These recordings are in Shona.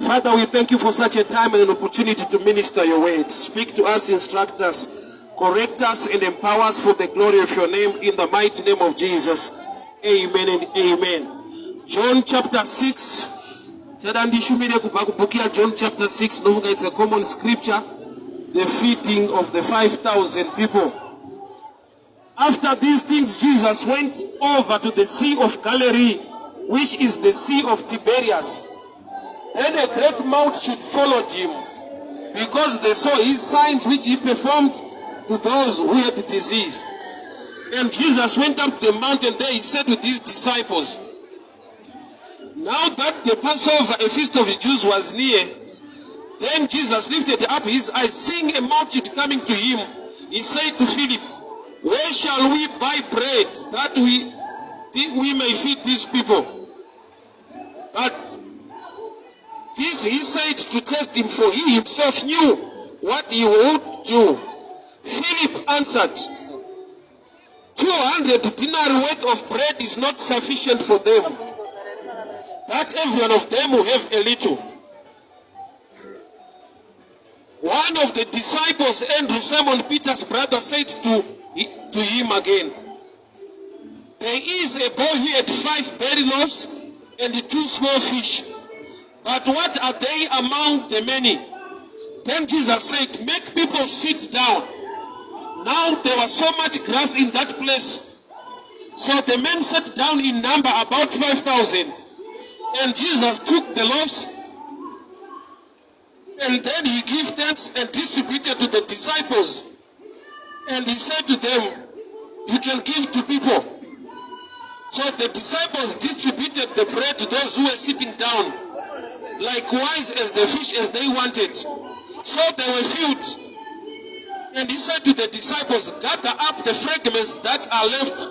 Father, we thank you for such a time and an opportunity to minister your word. Speak to us, instruct us, correct us, and empower us for the glory of your name, in the mighty name of Jesus. Amen and amen. John chapter 6. Tada ndishumire kubva kubhuku yaJohn chapter 6. Nofunga it's a common scripture. The feeding of the 5,000 people. After these things, Jesus went over to the Sea of Galilee, which is the Sea of Tiberias. Then a great multitude followed him, because they saw his signs which he performed to those who had disease. And Jesus went up the mountain. There he said with his disciples, Now that the Passover, a feast of the Jews, was near, then Jesus lifted up his eyes, seeing a multitude coming to him. He said to Philip, "Where shall we buy bread that we may feed these people?" But this he said to test him, for he himself knew what he would do. Philip answered, 200 denarii worth of bread is not sufficient for them, that every one of them will have a little. One of the disciples, Andrew, Simon Peter's brother, said to him again, "There is a boy who had 5 barley loaves and 2 small fish. But what are they among the many?" Then Jesus said, "Make people sit down." Now there was so much grass in that place. So the men sat down in number about 5,000. And Jesus took the loaves, and then he gave thanks and distributed to the disciples. And he said to them, "You can give to people." So the disciples distributed the bread to those who were sitting down, likewise as the fish as they wanted. So they were filled. And he said to the disciples, "Gather up the fragments that are left,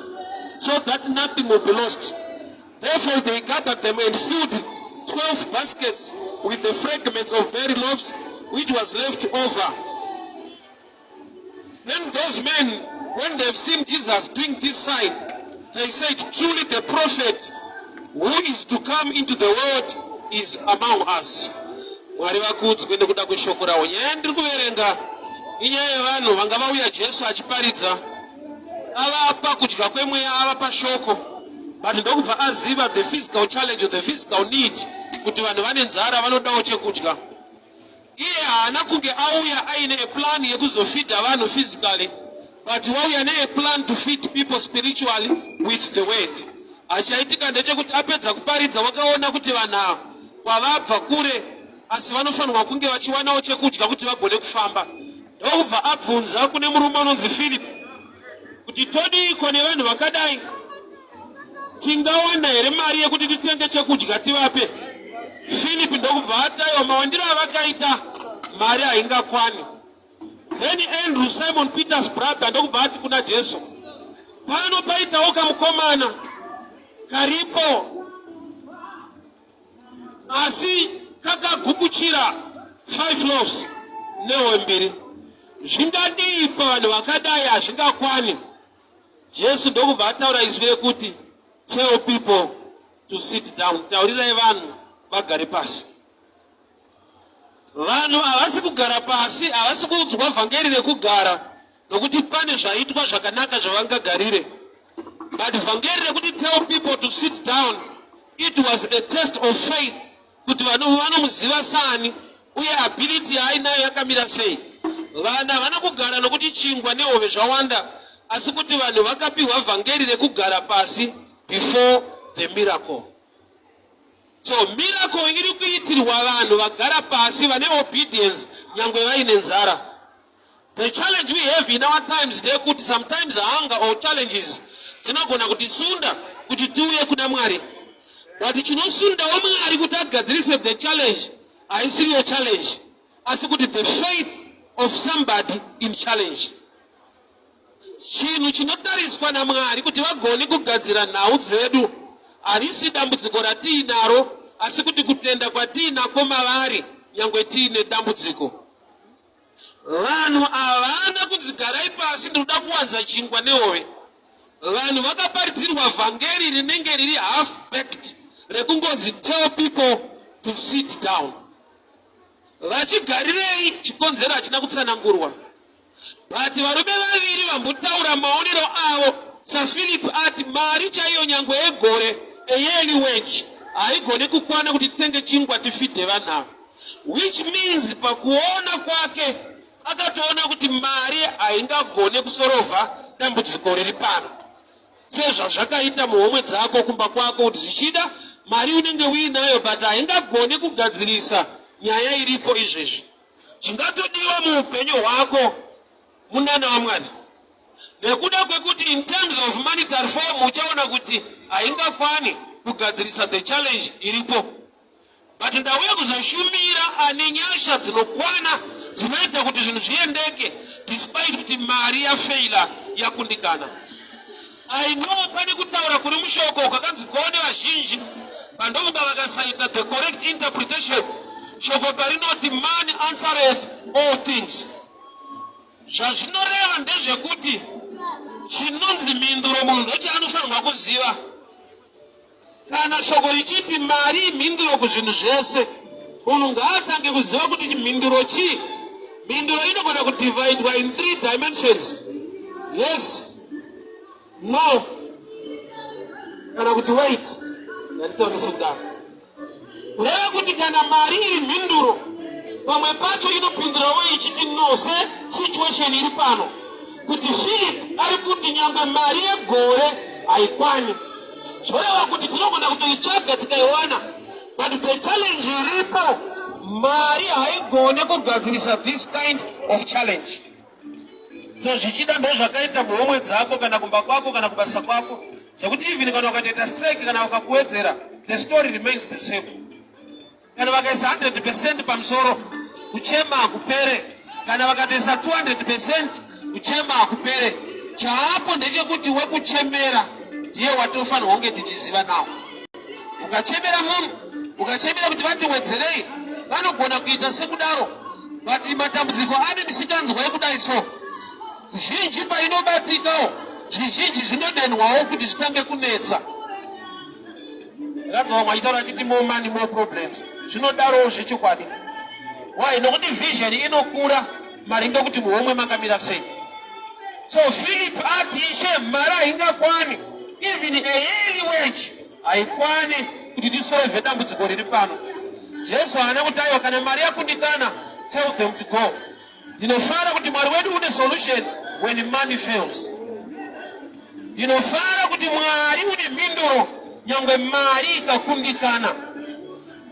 so that nothing will be lost." Therefore they gathered them and filled 12 baskets with the fragments of barley loaves which was left over. Then those men, when they've seen Jesus doing this sign, they said, "Truly the prophet who is to come into the world is among us." Mwari vakudzwe nekuda kweshoko ravo. Nyaya yandiri kuverenga inyaya yevanhu vanga vauya Jesu achiparidza, avapa kudya kwemweya, avapa shoko, but ndokubva aziva the physical challenge, the physical need, kuti vanhu vane nzara, vanodawo chekudya. Iye haana kunge auya aine a plan yekuzofeeda vanhu physically, but wauya nea plan to feed people spiritually with the word. Achaitika ndechekuti apedza kuparidza, wakaona kuti vanhu ava kwavabva kure, asi vanofanirwa kunge vachiwanawo chekudya kuti vagone kufamba. Ndokubva abvunza kune murume anonzi Philip kuti, "Todiiko nevanhu vakadai? Tingawana here mari yekuti titenge chekudya tivape?" Philip ndokubva ataiwa, mawandiro avakaita, mari haingakwani. Then Andrew, Simon Peter's brother, ndokubva ati kuna Jesu, "Pano paitawo kamukomana karipo, asi kakagukuchira 5 loaves nehove mbiri. Zvingadii pavanhu vakadai? Hazvingakwani." Jesu ndokubva ataura izwi rekuti, "Tell people to sit down." Taurirai vanhu vagare pasi. Vanhu havasi kugara pasi, havasi kuudzwa vhangeri rekugara nokuti pane zvaitwa zvakanaka zvavangagarire, but vhangeri rekuti tell people to sit down, it was a test of faith, kuti vanhu vanomuziva sani uye ability yaainayo yakamira sei. Vanhu havana kugara nokuti chingwa nehove zvawanda, asi kuti vanhu vakapiwa vhangeri rekugara pasi before the miracle. So miracle iri kuitirwa vanhu vagara pasi, vane obedience nyangwe vaine nzara. The challenge we have in our times ndeyekuti sometimes hunger or challenges dzinogona kutisunda kuti tiuye kuna Mwari, but chinosundawo Mwari kuti agadzirise the challenge haisiriyo challenge, asi kuti the faith of somebody in challenge. Chinhu chinotariswa naMwari kuti vagone kugadzira nhau dzedu harisi dambudziko ratiinaro, asi kuti kutenda kwatiinako mavari nyangwe tiine dambudziko. Vanhu havana kunzi, "Garai pasi, ndinoda kuwanza chingwa nehove." Vanhu vakaparidzirwa vhangeri rinenge riri half baked, rekungonzi, "Tell people to sit down." Vachigarirei? Chikonzero hachina kutsanangurwa. But varume vaviri vambotaura maonero avo saPhilip ati mari chaiyo nyangwe yegore, a yearly wage, haigone kukwana kuti titenge chingwa tifidhe vanhu ava. Which means pakuona kwake akatoona kuti mari haingagone kusorovha dambudziko riri pano. Sezvazvakaita muhomwe dzako kumba kwako kuti zvichida mari unenge uinayo but haingagone kugadzirisa nyaya iripo izvezvi. Chingatodiwa muupenyu hwako munana waMwari nekuda kwekuti in terms of monetary form uchaona kuti haingakwani kugadzirisa the challenge iripo, but ndauya kuzoshumira ane nyasha dzinokwana dzinoita kuti zvinhu zviendeke despite kuti mari yafeila, yakundikana. I know pane kutaura kuri mushoko kwakanzikwawo nevazhinji pandofunga vakasaita the correct interpretation. Shoko parinoti "Money answereth all things", zvazvinoreva ndezvekuti chinonzi mhinduro munhu ndochaanofanirwa kuziva. Kana shoko richiti mari imhinduro kuzvinhu zvese, munhu ngaatange kuziva kuti chimhinduro chii. Mhinduro inogona kudivhaidwa in three dimensions: yes, no, kana kuti wait. Nganditaure sekudaro, kureva kuti kana mari iri mhinduro, pamwe pacho inopindurawo ichiti no, sesituation iri pano kuti Philip ari kuti nyangwe mari yegore haikwani. Zvoreva kuti tinogona kutoitsvaga tikaiwana, but the challenge iripo, mari haigone kugadzirisa this kind of challenge. So zvichida ndo zvakaita muhomwe dzako kana kumba kwako kana kubasa kwako, zvekuti even kana ukatoita strike kana ukakuwedzera, the story remains the same. Kana vakaisa 100% pamusoro, kuchema hakupere. Kana vakatoisa 200%, kuchema hakupere. Chaapo ndechekuti wekuchemera ndiye watofanirwa kunge tichiziva nawo. Ukachemera munhu, ukachemera kuti vatiwedzerei, vanogona kuita sekudaro, but matambudziko ane misikanzwa yekudai. So zhinji painobatikawo, zvizhinji zvinodenhwawo kuti zvitange kunetsa. Ndakadzi vamwe vachitaura vachiti, "More money, more problems." Zvinodarowo zvechokwadi. Why? Nokuti vision inokura maringe kuti muhomwe makamira sei. So Philip ati, "Ishe, mari haingakwani. Even a yearly wage haikwani kuti tisolve dambudziko riri pano." Jesu haana kuti, "Aiwa, kana mari yakundikana, tell them to go." Ndinofara kuti Mwari wedu une solution when money fails. Ndinofara kuti Mwari une mhinduro nyangwe mari ikakundikana.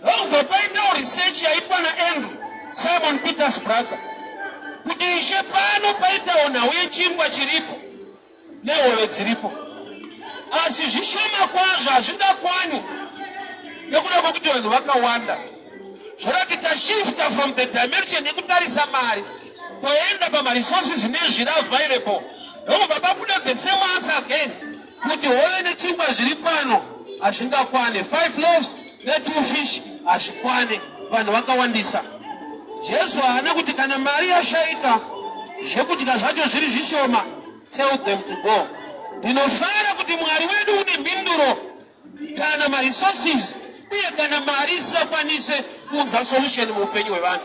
Ndobva paitawo research yaitwa naAndrew, Simon Peter's brother, kuti, "Ishe, pano paitawo nhau yechingwa chiripo nehove dziripo, asi zvishoma kwazvo, hazvingakwani nekuda kwekuti vanhu vakawanda." Zvorati tashifta from the dimension yekutarisa mari, toenda pamaresources nezviri available. Ndokubva pabuda the same answer again kuti hove nechingwa zviri pano hazvingakwane. Five loaves netwo fish hazvikwane, vanhu vakawandisa. Jesu haana kuti, "Kana mari yashayika, zvekudya zvacho zviri zvishoma, tell them to go." Ndinofara kuti Mwari wedu une mhinduro kana maresources uye kana mari isisakwanise kuunza solution muupenyu hwevanhu.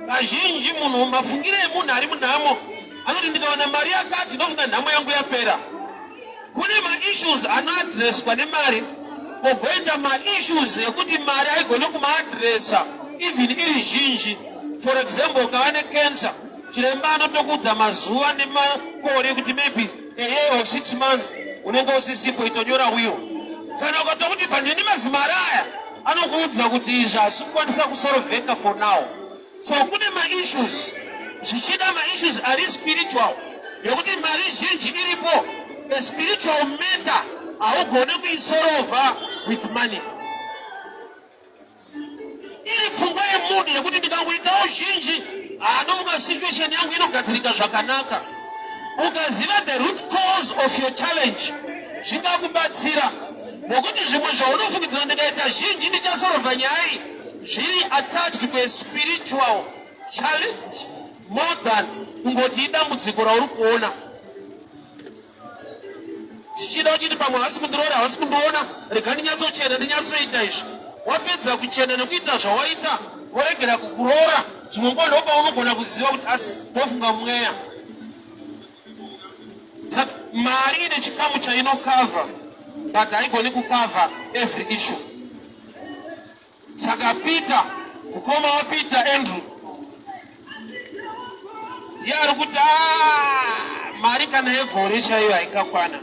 Kazhinji munhu, mafungiro emunhu ari munhamo, anoti, "Ndikawana mari yakati, ndofunga nhamo yangu yapera." Kune maissues anoadreswa nemari, pogoita maissues ekuti mari haigone kumaadresa even iri zhinji. For example, ukava necancer, chiremba anotokuudza mazuva nemakore kuti maybe a year or 6 months unenge usisipo, itonyora will. Kana ukatokuti pandini mazimari aya, anokuudza kuti izvi hazvi kukwanisa kusolveka for now. So kune maissues, zvichida maissues ari spiritual, nekuti mari zhinji iripo, a spiritual matter haugoni kuisolva with money. Iri pfungwa yemunhu yekuti ndikangoitawo zhinji, hanomuka situation yangu inogadzirika zvakanaka. Ukaziva the root cause of your challenge, zvingakubatsira, nokuti zvimwe zvaunofungidzira, "Ndikaita zhinji ndichasolva nyaya iyi," zviri attached to a spiritual challenge more than kungoti idambudziko rauri kuona. Zvichida uchiti pamwe havasi kundiroora, havasi kundiona, rega ndinyatsochena, ndinyatsoita izvi. Wapedza kuchena nekuita zvawaita, woregera kukuroora. Zvimwe nguva ndopaunogona kuziva kuti asi ndofunga mweya. Saka mari ine chikamu chainokavha but haigoni kukavha every issue. Saka Peter, mukoma waPeter Andrew, ndiye ari kuti ah, mari kana yegore chaiyo haingakwana.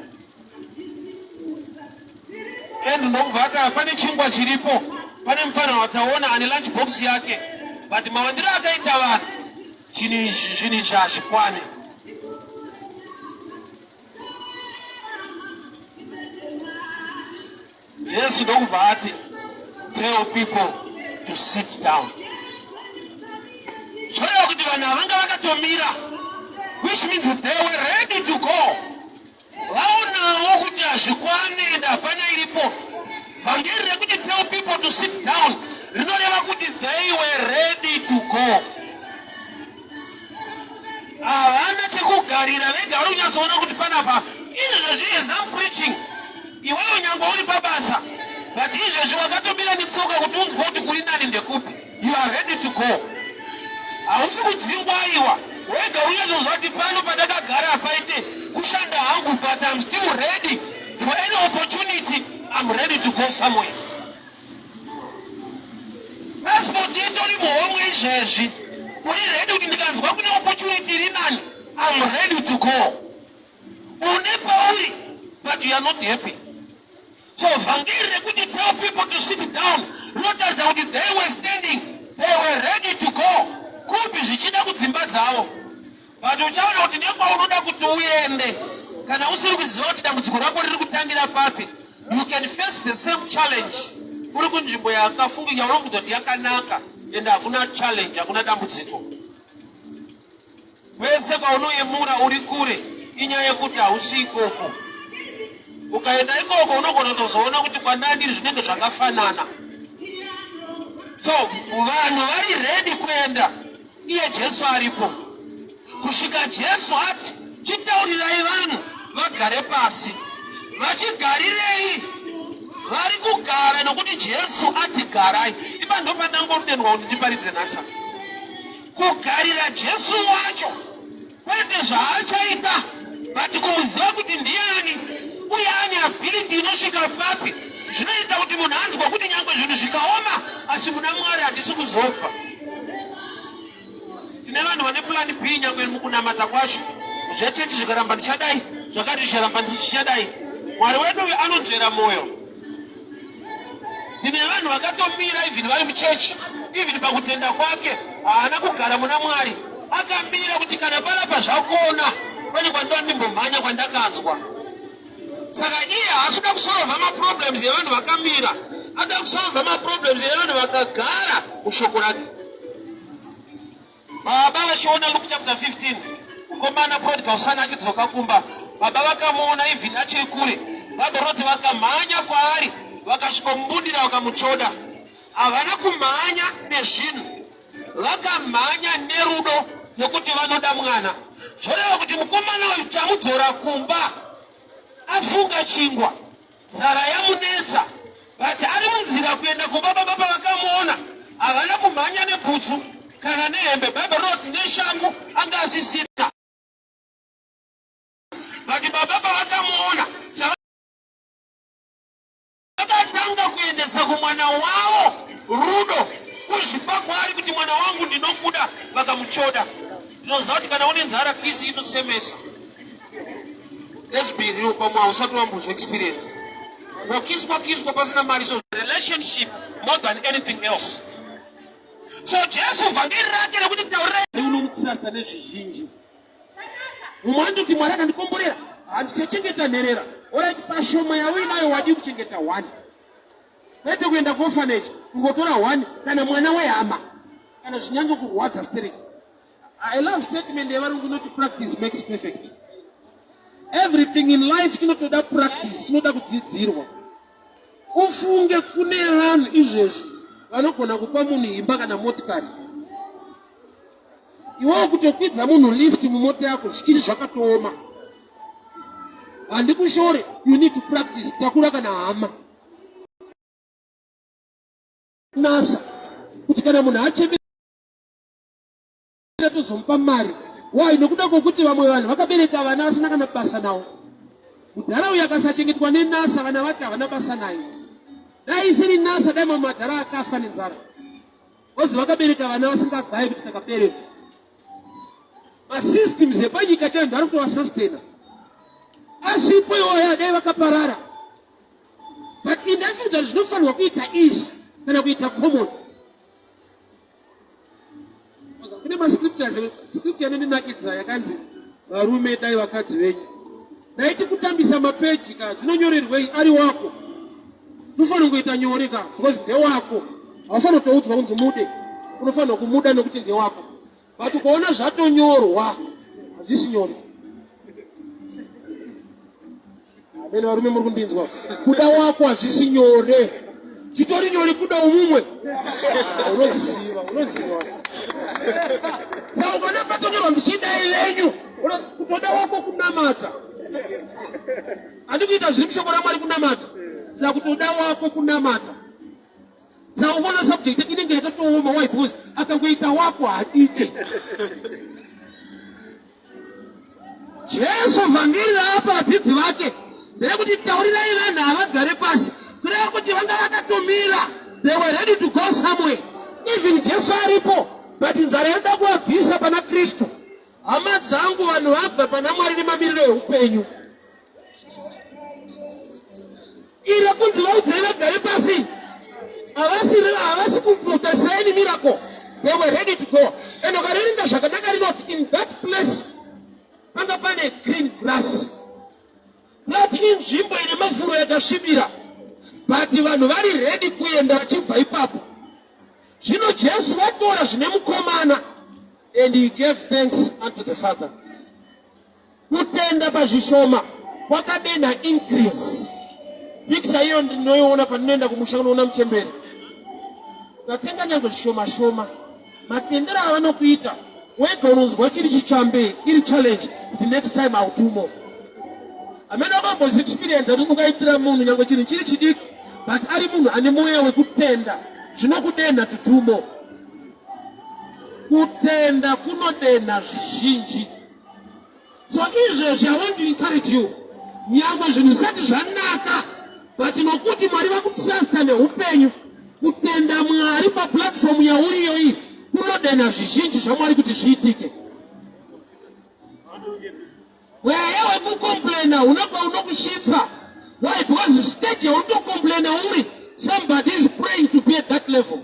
Andrew ndokubva ati ah, pane chingwa chiripo, pane mufana wataona ane lunch box yake, but mawandiro akaita vanhu chinhu ichi hazvikwani. Jesu ndokubva ati tell people to sit down. Zvoreva kuti vanhu ava vanga vakatomira, which means they were ready to go. Vaonawo kuti hazvikwane and hapana iripo. Vhangeri rekuti tell people to sit down rinoreva kuti they were ready to go. Havana chekugarira vega vari kunyatsoona kuti panapa izvezvi as I'm preaching iwewe nyangwe uri pabasa but izvezvi wakatomira netsoka kuti unzwe kuti kuri nani ndekupi. You are ready to go. Hausi kudzingwa aiwa wega unyatsoziva kuti pano pandakagara hapaite kushanda hangu but I'm still ready for any opportunity. I'm ready to go somewhere. Passport itori muhomwe izvezvi. Uri ready kuti ndikanzwa kune opportunity iri nani, I'm ready to go. Une pauri but you are not happy. So vhangeri rekuti tell people to sit down rinotaridza kuti they were standing, they were ready to go. Kupi zvichida kudzimba dzavo. But uchaona kuti nekwaunoda kuti uende kana usiri kuziva kuti dambudziko rako riri kutangira papi, you can face the same challenge uri kunzvimbo yakafunga yaunofunga kuti yakanaka and hakuna challenge, hakuna dambudziko. Kwese kwaunoyemura uri kure inyaya yekuti hausi ikoko. Ukaenda ikoko unogona kutozoona kuti kwandandiri zvinenge zvakafanana. So vanhu vari ready kuenda iye Jesu aripo kusvika Jesu ati chitaurirai vanhu vagare pasi. Vachigarirei? Vari kugara nokuti Jesu ati garai. Ipa ndopandangodenwa kuti ndiparidze nhasi. Kugarira Jesu wacho kwete zvaachaita but kumuziva kuti ndiani uye ane ability inosvika papi zvinoita kuti munhu anzwa kuti nyangwe zvinhu zvikaoma asi muna Mwari handisi kuzobva. Tine vanhu vane plan B nyangwe mukunamata kwacho zvechechi zvikaramba ndichadai zvakati zvicharamba ndichadai. Mwari wedu uyu anonzvera mwoyo. Tine vanhu vakatomira even vari muchechi even pakutenda kwake haana kugara muna Mwari akamira kuti kana panapa zvakona pane kwandova ndimbomhanya kwandakanzwa. Saka iye haasi kuda kusolva maproblems evanhu vakamira, anoda kusolva maproblems evanhu vakagara mushoko rake. Baba vachiona Luke chapter 15, mukomana prodigal son achidzoka kumba, baba vakamuona even achiri kure. Bible rinoti vakamhanya kwaari vakasvikomumbundira vakamutsvoda. Havana kumhanya nezvinhu, vakamhanya nerudo nekuti vanoda mwana. Zvoreva kuti mukomana uyu chamudzora kumba afunga chingwa, nzara yamunetsa, but ari munzira kuenda kumba. Baba pavakamuona havana kumhanya nebhutsu kana nehembe. Bible rinoti neshangu anga asisina, but baba pavakamuona Vakatanga kuendesa kumwana wavo rudo, kuzvipa kwaari kuti mwana wangu ndinokuda, vakamuchoda. Ndinoziva kuti kana une nzara kisi inosemesa. Let's be real, pamwe hausati wambozvi experience. Wakiswa kiswa pasina mari, so relationship more than anything else. So Jesu vhangeri rake rekuti taurirai unomutrusta nezvizhinji. Mumwe anototi Mwari akandikomborera handichachengeta nherera. Orit pashoma yauinayo wadii kuchengeta one, kwete kuenda kuorphanage kungotora one kana mwana wehama kana zvinyange kurwadza stereki. I love statement yevarungu inoti practice makes perfect. Everything in life chinotoda practice, chinoda kudzidzirwa. Ufunge kune vanhu izvezvi vanogona kupa munhu imba kana motikari Iwewe kutokwidza munhu lift mumota yako zvichiri zvakatooma. Handikushore, you need to practice. Takura kana hama. NASA kuti kana munhu achemera tozomupa mari. Why? Nokuda kwokuti vamwe vanhu vakabereka vana vasina kana basa nawo. Mudhara uyu akasachengetwa neNASA, vana vake havana basa naye. Dai isiri NASA, dai mamwe madhara akafa nenzara. Vozi vakabereka vana vasingagayi kuti takabereka. Masystems epanyika chaiyo ndo ari kutovasustaina. Asipo iwaya dai vakaparara. But indazviudza zvinofanirwa kuita easy kana kuita common. Kune mascriptures, scripture inondinakidza yakanzi varume dai vakadzi venyu. Ndaiti kutambisa mapeji ka zvinonyorerwei ari wako. Unofanira kungoita nyore ka because ndewako. Haufanira kutoudzwa kunzi mude. Unofanira kumuda nekuti ndewako. But ukaona zvatonyorwa hazvisi nyore. Amene varume muri kundinzwa. Kuda wako hazvisi nyore. Chitori nyore kuda umumwe. Unoziva, unoziva. Saka ukaona patonyorwa ndichidai venyu, kutoda wako kunamata. Handi kuita zviri mushoko raMwari kunamata. Saka kutoda wako kunamata. Saka ukaona subject inenge yakatooma why because akangoita wako haadike. Jesu vhangeri raapa vadzidzi vake nderekuti taurirai vanhu havagare pasi, kureva kuti vanga vakatomira, they were ready to go somewhere even Jesu aripo, but nzara yoda kuvabvisa pana Kristu. Hama dzangu, vanhu vabva pana Mwari nemamiriro eupenyu. Iri kunzi vaudzei vagare pasi, havasi kutarisira any miracle, they were ready to go. And ukaverenga zvakanaka rinoti in that place panga pane green grass, not inzvimbo ine mafuro yakasvibira, but vanhu vari ready kuenda vachibva ipapo. Zvino Jesu vatora zvine mukomana and he gave thanks unto the Father. Kutenda pazvishoma kwakadenha increase. Picture iyo ndinoiona pandinoenda kumusha kunoona muchembere. Ukatenga nyange zvishoma shoma, matendero avanokuita wega unonzwa chiri chitsvambe iri challenge kuti next time I'll do more. Amene wakambozi experience kuti ukaitira munhu nyange chinhu chiri chidiki but ari munhu ane mweya wekutenda zvinokudenha to do more. Kutenda kunodenha zvizhinji. So izvezvi I want to encourage you, nyangwe zvinhu zvisati zvanaka, but nokuti Mwari vakutrusta neupenyu, kutenda Mwari paplatform yauriyo iyi kunodenha zvizhinji zvaMwari kuti zviitike. Mweya wekucomplaina unobva unokusvitsa. Why? Because stage yaunotocomplaina uri, somebody is praying to be at that level.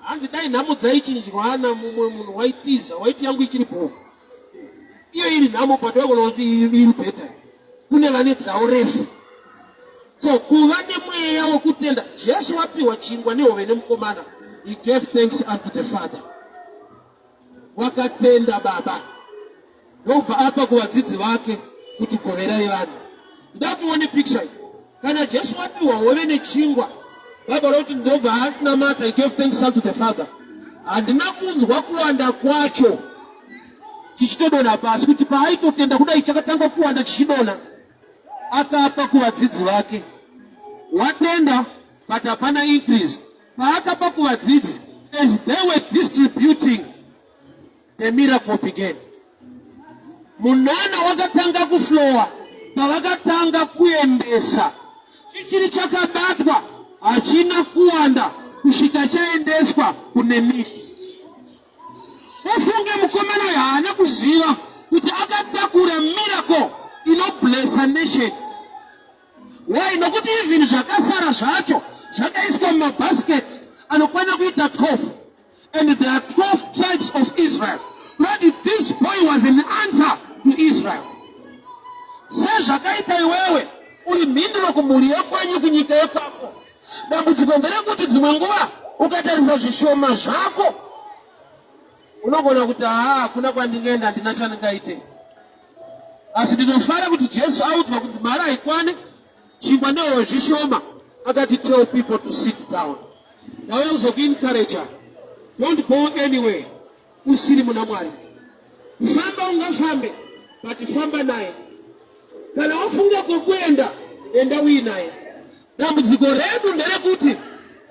Hanzi dai nhamo dzaichinjwana mumwe munhu waitiza waiti yangu ichiri bhoo, iyo iri nhamo, but waigona kuti iri better kune vane dzavo refu. So kuva nemweya wekutenda, Jesu wapiwa chingwa nehove nemukomana, he gave thanks unto the Father, wakatenda Baba, ndobva apa kuvadzidzi vake kuti goverai vanhu. Ndoda kuti uone picture iyi. Kana Jesu wapiwa hove nechingwa, Bible roti ndobva anamata, he gave thanks unto the Father. Handina kunzwa kuwanda kwacho chichitodonha pasi, kuti paaitotenda kudai chakatanga kuwanda chichidonha. Akapa kuvadzidzi vake, watenda but hapana increase. Paakapa kuvadzidzi, as they were distributing, the miracle began. Munana wakatanga kuflowa pavakatanga kuendesa, chichiri chakabatwa hachina kuwanda kusvika chaendeswa kune miti. Ufunge mukomana uyu haana kuziva kuti akatakura miracle inoblessa nation. Why? Nokuti even zvakasara zvacho zvakaiswa mumabasket anokwana kuita 12, and there are 12 tribes of Israel. Lord, this boy was an answer to Israel. Sezvakaita iwewe uri mhinduro kumhuri yekwenyu, kunyika yekwako. Dambudziko nderekuti dzimwe nguva ukatarisa zvishoma zvako unogona kuti haa, hakuna kwandingaenda, handina chandingaite. Asi ndinofara kuti Jesu audzwa kuti mari haikwane, chingwa nehove zvishoma, akati tell people to sit down. Ndauya kuzokuencourager, don't go anywhere usiri muna Mwari. Kufamba ungafambe, but famba naye. Kana wafunga kwekuenda, enda uinaye. Dambudziko redu nderekuti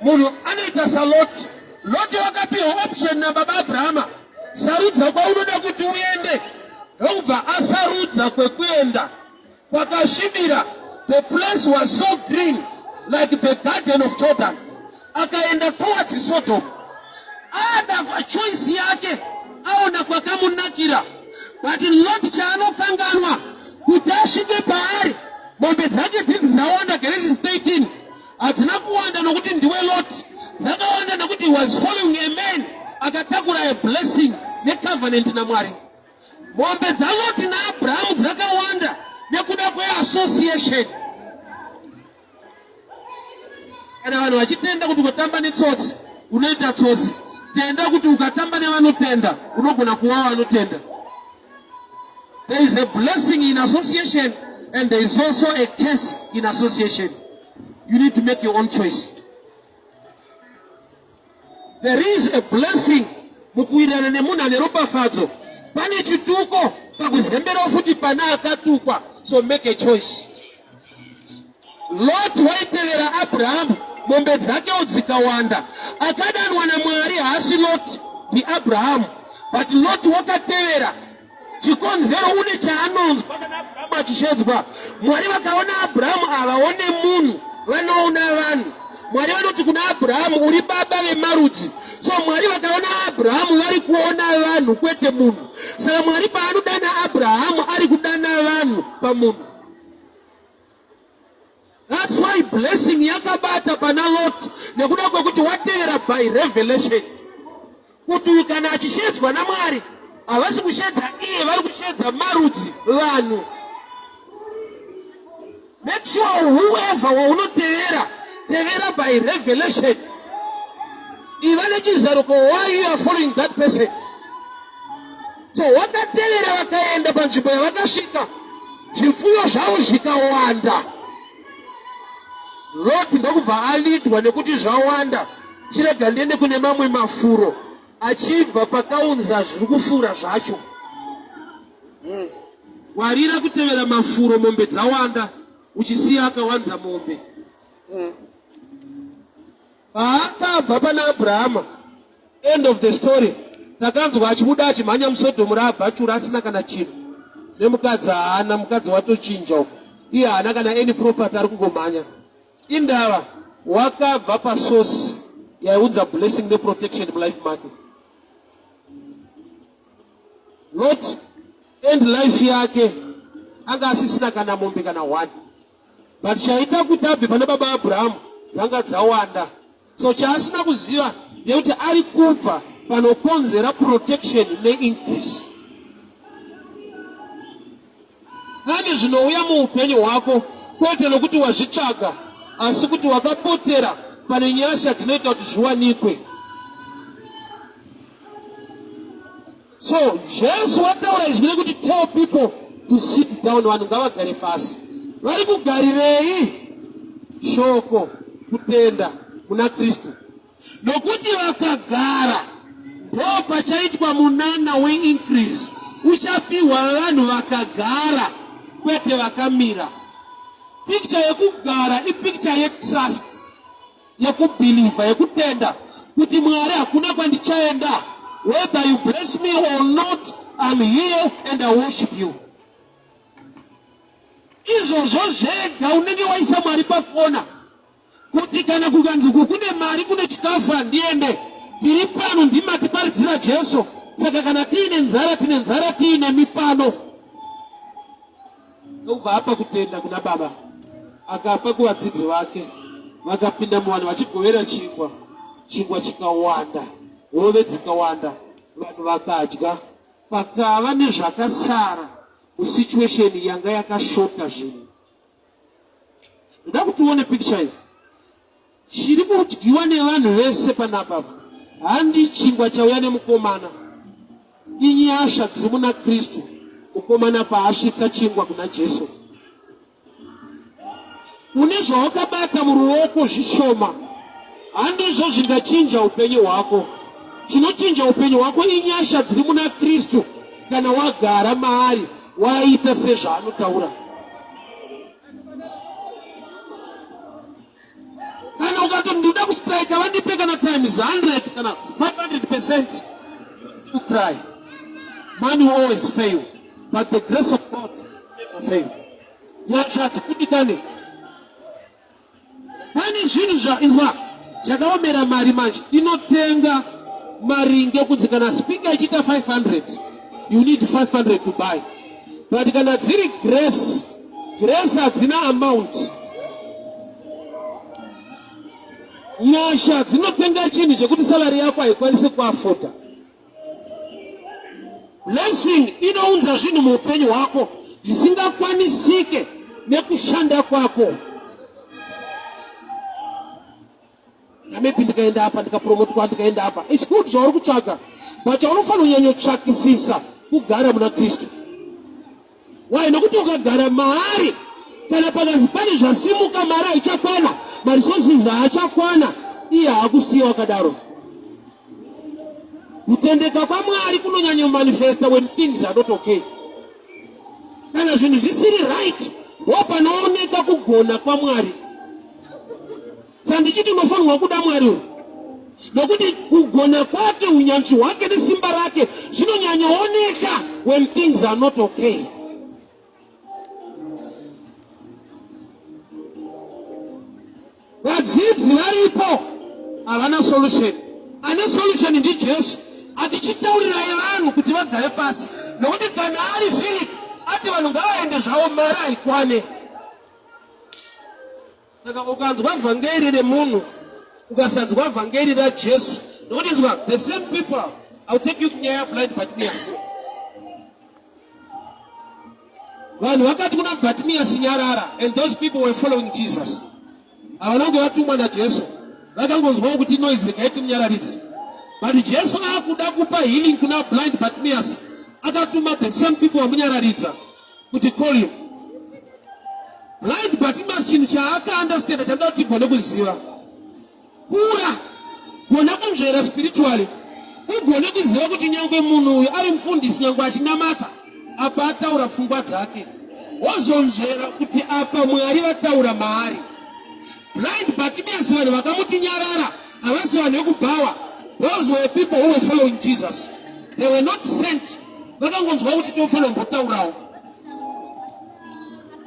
munhu anoita saLoti. Loti wakapiwa option nababa Abrahama, sarudza kwaunoda kuti uende. Ndokubva asarudza kwekuenda kwakasvibira. The place was so green like the garden of Jordan. Akaenda towards Sodom. Ada choice yake aona kwakamunakira, but Lot chaanokanganwa kuti asvike paari mombe dzake dzidzi dzawanda. Genesis 13 hadzina kuwanda nokuti ndiwe Lot, dzakawanda nokuti he was following a man akatakura a blessing necovenant naMwari. Mombe dzaLoti naAbrahamu dzakawanda nekuda kweassociation. Kana vanhu vachitenda kuti ukatamba netsotsi unoita tsotsi, tenda kuti ukatamba nevanotenda unogona kuva vanotenda. There is a blessing in association and there is also a curse in association. You need to make your own choice. There is a blessing mukuwirirana nemunhu ane ropafadzo. Pane chituko pakuzemberawo futi pana akatukwa. So make a choice. Lot waitevera Abrahamu, mombe dzakewo dzikawanda. Akadanwa naMwari haasi Lot, ndiAbrahamu. But Lot wakatevera chikonzero une chaanonzwa kana Abrahamu achishedzwa. Mwari vakaona Abrahamu havaone munhu, vanoona vanhu. Mwari vanoti kuna Abrahamu, uri baba vemarudzi. So Mwari vakaona Abrahamu vari kuona vanhu kwete munhu. Saka Mwari paanodana Abrahamu ari kudana vanhu pamunhu. That's why blessing yakabata pana Lot nekuda kwekuti watevera by revelation kuti uyu kana achishedzwa naMwari havasi kushedza iye, vari kushedza marudzi vanhu. Make sure whoever waunotevera, tevera by revelation. Iva nechizaruko why you are following that person. So wakatevera vakaenda panzvimbo yavakasvika, zvipfuyo zvavo zvikawanda. Loti ndokubva alidwa nekuti zvawanda, chirega ndiende kune mamwe mafuro, achibva pakaunza zviri kufura zvacho. Ngwarira kutevera mafuro mombe dzawanda, uchisiya akawanza mombe. Paakabva pana Abrahama, end of the story, takanzwa achibuda achimhanya muSodhomu raabhachura asina kana chinhu. Nemukadzi haana, mukadzi watochinja uko. Iye haana kana any property, ari kungomhanya. Indava wakabva pasource yaiunza blessing neprotection mulife make. Lot end life yake anga asisina kana mombe kana one. But chaita kuti abve pana baba Abrahamu dzanga dzawanda. So chaasina kuziva ndeyekuti ari kubva panokonzera protection neincrease. Pane zvinouya muupenyu hwako kwete nokuti wazvitsvaga, asi kuti wakapotera pane nyasha dzinoita kuti zviwanikwe. So Jesu wataura izwi rekuti tell people to sit down, vanhu ngavagare pasi. Vari kugarirei? Shoko, kutenda muna Kristu. Nokuti vakagara ndo pachaitwa munana weincrease, uchapiwa vanhu vakagara kwete vakamira. Picture yekugara ipicture yetrust, yekubhilivha, yekutenda kuti Mwari hakuna kwandichaenda, whether you bless me or not, I'm here and I worship you. Izvozvo zvega unenge waisa Mwari pakona, kuti kana kukanzi uku kune mari, kune chikafu, handiende. Tiri pano, ndimatiparidzira Jesu, saka kana tiine nzara, tine nzara tiine mipano. Ndokubva apa kutenda kuna Baba, akapa kuvadzidzi vake, vakapinda muvanhu vachigovera chingwa. Chingwa chikawanda, hove dzikawanda, vanhu vakadya, pakava nezvakasara musituation yanga yakashota zvinhu. Ndoda kuti uone picture iyi. Chiri kudyiwa nevanhu vese panapa handi chingwa chauya nemukomana, inyasha dziri muna Kristu. Mukomana paasvitsa chingwa kuna Jesu, une zvawakabata muruoko zvishoma, handizvo zvingachinja upenyu hwako. Chinochinja upenyu hwako inyasha dziri muna Kristu. Kana wagara maari, waita sezvaanotaura. times 100 kana 500%, you still cry. Money will always fail, but the grace of God never fail. Nyasha hadzikundikane. Pane zvinhu zvainzwa chakaomera mari manje inotenga maringe kunzi kana speaker ichiita 500, you need 500 to buy, but kana dziri grace, grace hadzina amount. Nyasha dzinotenga chinhu chekuti salary yako haikwanisi kuafforda. Blessing inounza zvinhu muupenyu hwako zvisingakwanisike nekushanda kwako. Maybe ndikaenda apa, ndikapromotwa, ndikaenda apa, it's good zvauri kutsvaga, but chaunofanira kunyanyotsvakisisa kugara muna Kristu. Why? Nokuti ukagara maari, kana pakanzi pane zvasimuka, mari haichakwana, maresources haachakwana, iye haakusiya wakadaro. Kutendeka kwaMwari kunonyanyomanifesta when things are not okay. Kana zvinhu zvisiri right, ndo panooneka kugona kwaMwari. Sandichiti unofanirwa kuda Mwari uyu, nokuti kugona kwake, unyanzvi hwake nesimba rake zvinonyanyooneka when things are not okay. Vadzidzi varipo havana solution. Ane solution ndiJesu. Atichitaurirai vanhu kuti vagare pasi, nokuti kana ari Philip ati vanhu ngavaende zvavo, mari haikwane. Saka ukanzwa vhangeri remunhu, ukasanzwa vhangeri raJesu, nokuti nzwa, the same people, I'll take you kunyaya blind Bartimaeus. Vanhu vakati kuna Bartimaeus, "Nyarara," and those people were following Jesus. Havana kunge vatumwa naJesu, vakangonzwawo kuti noise, regai timunyararidze. But Jesu akuda kupa healing kuna blind Bartimaeus, akatuma the same people vamunyararidza kuti, "Call him." Blind Bartimaeus, chinhu chaakaunderstanda chanoda kuti tigone kuziva, kura gona kunzvera spiritually, ugone kuziva kuti nyangwe munhu uyu ari mufundisi, nyangwe achinamata, apa ataura pfungwa dzake, wozonzvera kuti apa Mwari vataura maari. Blind Bartimaeus, vanhu vakamuti nyarara havasi vanhu vekubhawa. Those were people who were following Jesus. They were not sent. Vakangonzwa kuti tofanira kumbotaurawo.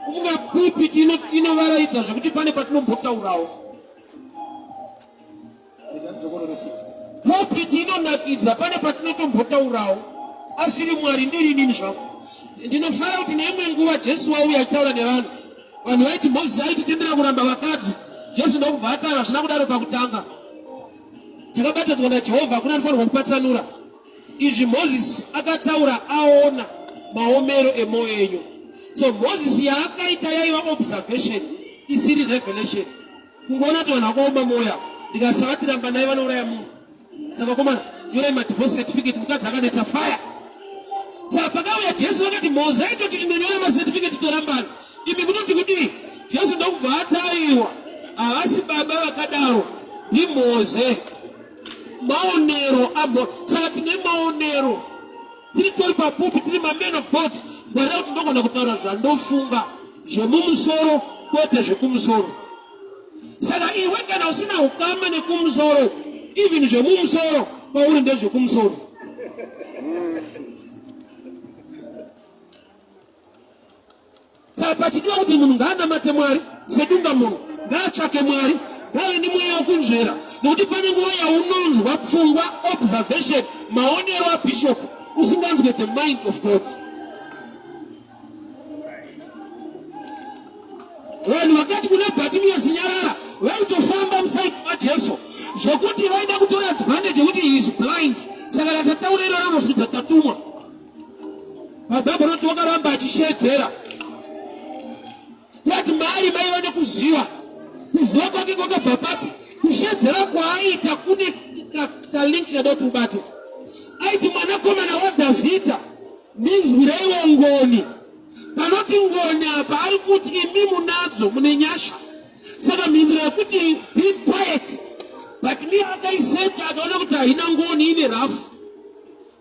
Kufunga pulpit inovaraidza zvekuti pane patinombotaurawo. Pulpit inonakidza, pane patinotombotaurawo. Asiri Mwari, ndiri inini zvangu. Ndinofara kuti neimwe nguva Jesu wauya achitaura nevanhu. Vanhu vaiti Mozisi aititendera kuramba vakadzi. Jesu ndokubva ataura, zvina kudaro pakutanga. Takabatanidzwa naJehovha, hakuna anofanirwa kupatsanura. Izvi Mozisi akataura aona maomero emwoyo enyu. So Mozisi yaakaita yaiva observation isiri revelation. Kungoona kuti vanhu vakaoma mwoyo, ndikasavatiramba naye vanouraya munhu. Saka komana, nyorai madivorce certificate, mukadzi akanetsa, fire. Saka pakauya Jesu vakati, "Mose aitoti tinonyora macertificate torambana, imi munoti kudii?" Jesu ndokubva ataiwa, havasi baba vakadaro, ndiMoze, maonero abo. Saka tine maonero, tiri tori papulpit, tiri mamen of God. Ngwarira kuti ndogona kutaura zvandofunga zvemumusoro, kwete zvekumusoro. Saka iwe kana usina ukama nekumusoro, even zvemumusoro kwauri ndezvekumusoro. Saka pachidiwa kuti munhu ngaanamate Mwari sedunga munhu, ngaatsvake Mwari, ngave nemweya wekunzvera, nokuti pane nguva yaunonzwa pfungwa, observation, maonero abishop, usinganzwe the mind of God. Vanhu vakati kuna Bartimaeus nyarara vaitofamba muside maJesu, zvokuti vaida kutora advantage yekuti he is blind. Saka rakataura iro ranosvudza tatumwa. Bhaibheri rinoti wakaramba achishedzera yati mari maiva nekuziva. Kuziva kwake kwakabva papi? Kushedzera kwaaita kune kalink kada kuti ubate. Aiti, "Mwanakomana waDhavhidha, ndinzwireiwo ngoni." Panoti ngoni apa, ari kuti imi munadzo, mune nyasha. Saka mhinduro yekuti "Be quiet," but me akaiseta akaona kuti haina ngoni, ine rough.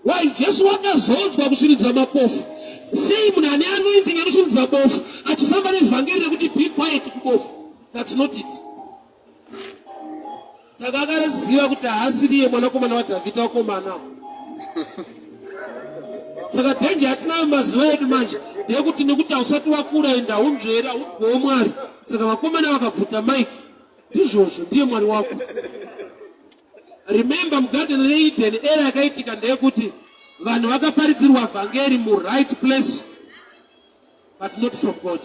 Why? Jesu wakazonzwa kusviridza mapofu. Sei munhu ane anointing anosviridza bofu achifamba nevhangeri rekuti "Be quiet" kubofu? That's not it. Saka akaziva kuti haasiriye mwanakomana waDhavhidha wakomana. Saka dhenji yatinayo mazuva edu manje ndeyekuti nekuti hausati wakura ende haunzveri haudyiwo Mwari. Saka vakomana vakabvuta mike ndizvozvo ndiye Mwari wako. Remember mugarden reEden era yakaitika ndeyekuti vanhu vakaparidzirwa vhangeri muright place but not from God.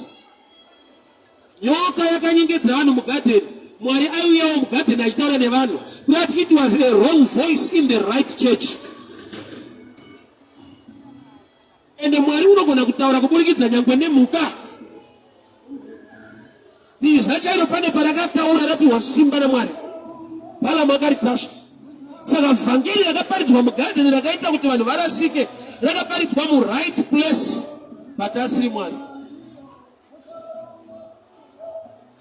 Nyoka yakanyengedza vanhu mugarden. Mwari aiuyawo mugarden achitaura nevanhu. Kurati it was a wrong voice in the right church. Ende Mwari unogona kutaura kuburikidza nyangwe nemhuka. Bhiza chairo pane parakataura rapiwa simba naMwari. Balaam akaritasva. Saka vhangeri rakaparidzwa mugadheni rakaita kuti vanhu varasike, rakaparidzwa muright place but asiri Mwari.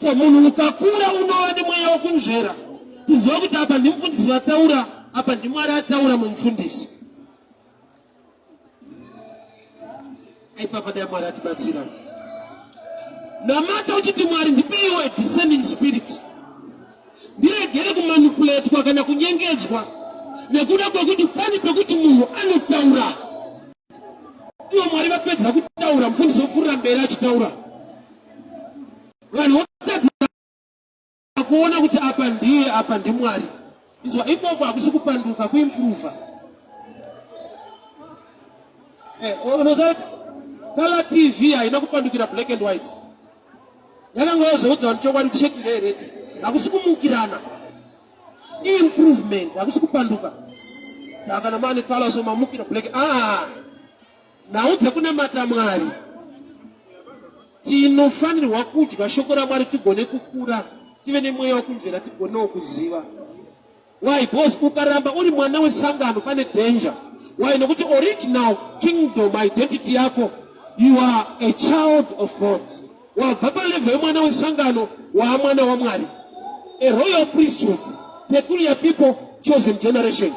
So munhu ukakura unova nemweya wokunzvera kuziva kuti apa ndimufundisi vataura, apa ndiMwari ataura mumufundisi. Ipapa dai Mwari atibatsira. Namata uchiti Mwari ndipeiwo a discerning spirit. Ndiregere kumanipuletwa kana kunyengedzwa nekuda kwekuti pane pekuti munhu anotaura. Ivo Mwari vapedza kutaura, mufundisi wopfuurira mberi achitaura. Vanhu votadza kuona kuti apa ndiye apa ndimwari inzwa ikoko hakusi kupanduka kuimprova eh, unoziva kuti color tv haina kupandukira black and white yakanga yozoudza vanhu chokwadi kuti sheti ndeyered hakusi kumukirana improvement hakusi kupanduka saka kana mane color so mamukira black ah Nhau dzekunamata Mwari tinofanirwa kudya shoko raMwari tigone kukura tive nemweya wekunzvera tigonewo kuziva. Why? Because ukaramba uri mwana wesangano pane danger. Why? Nokuti original kingdom identity yako you are a child of God. Wabva palevel yemwana wesangano waamwana waMwari. A royal priesthood, peculiar people, chosen generation.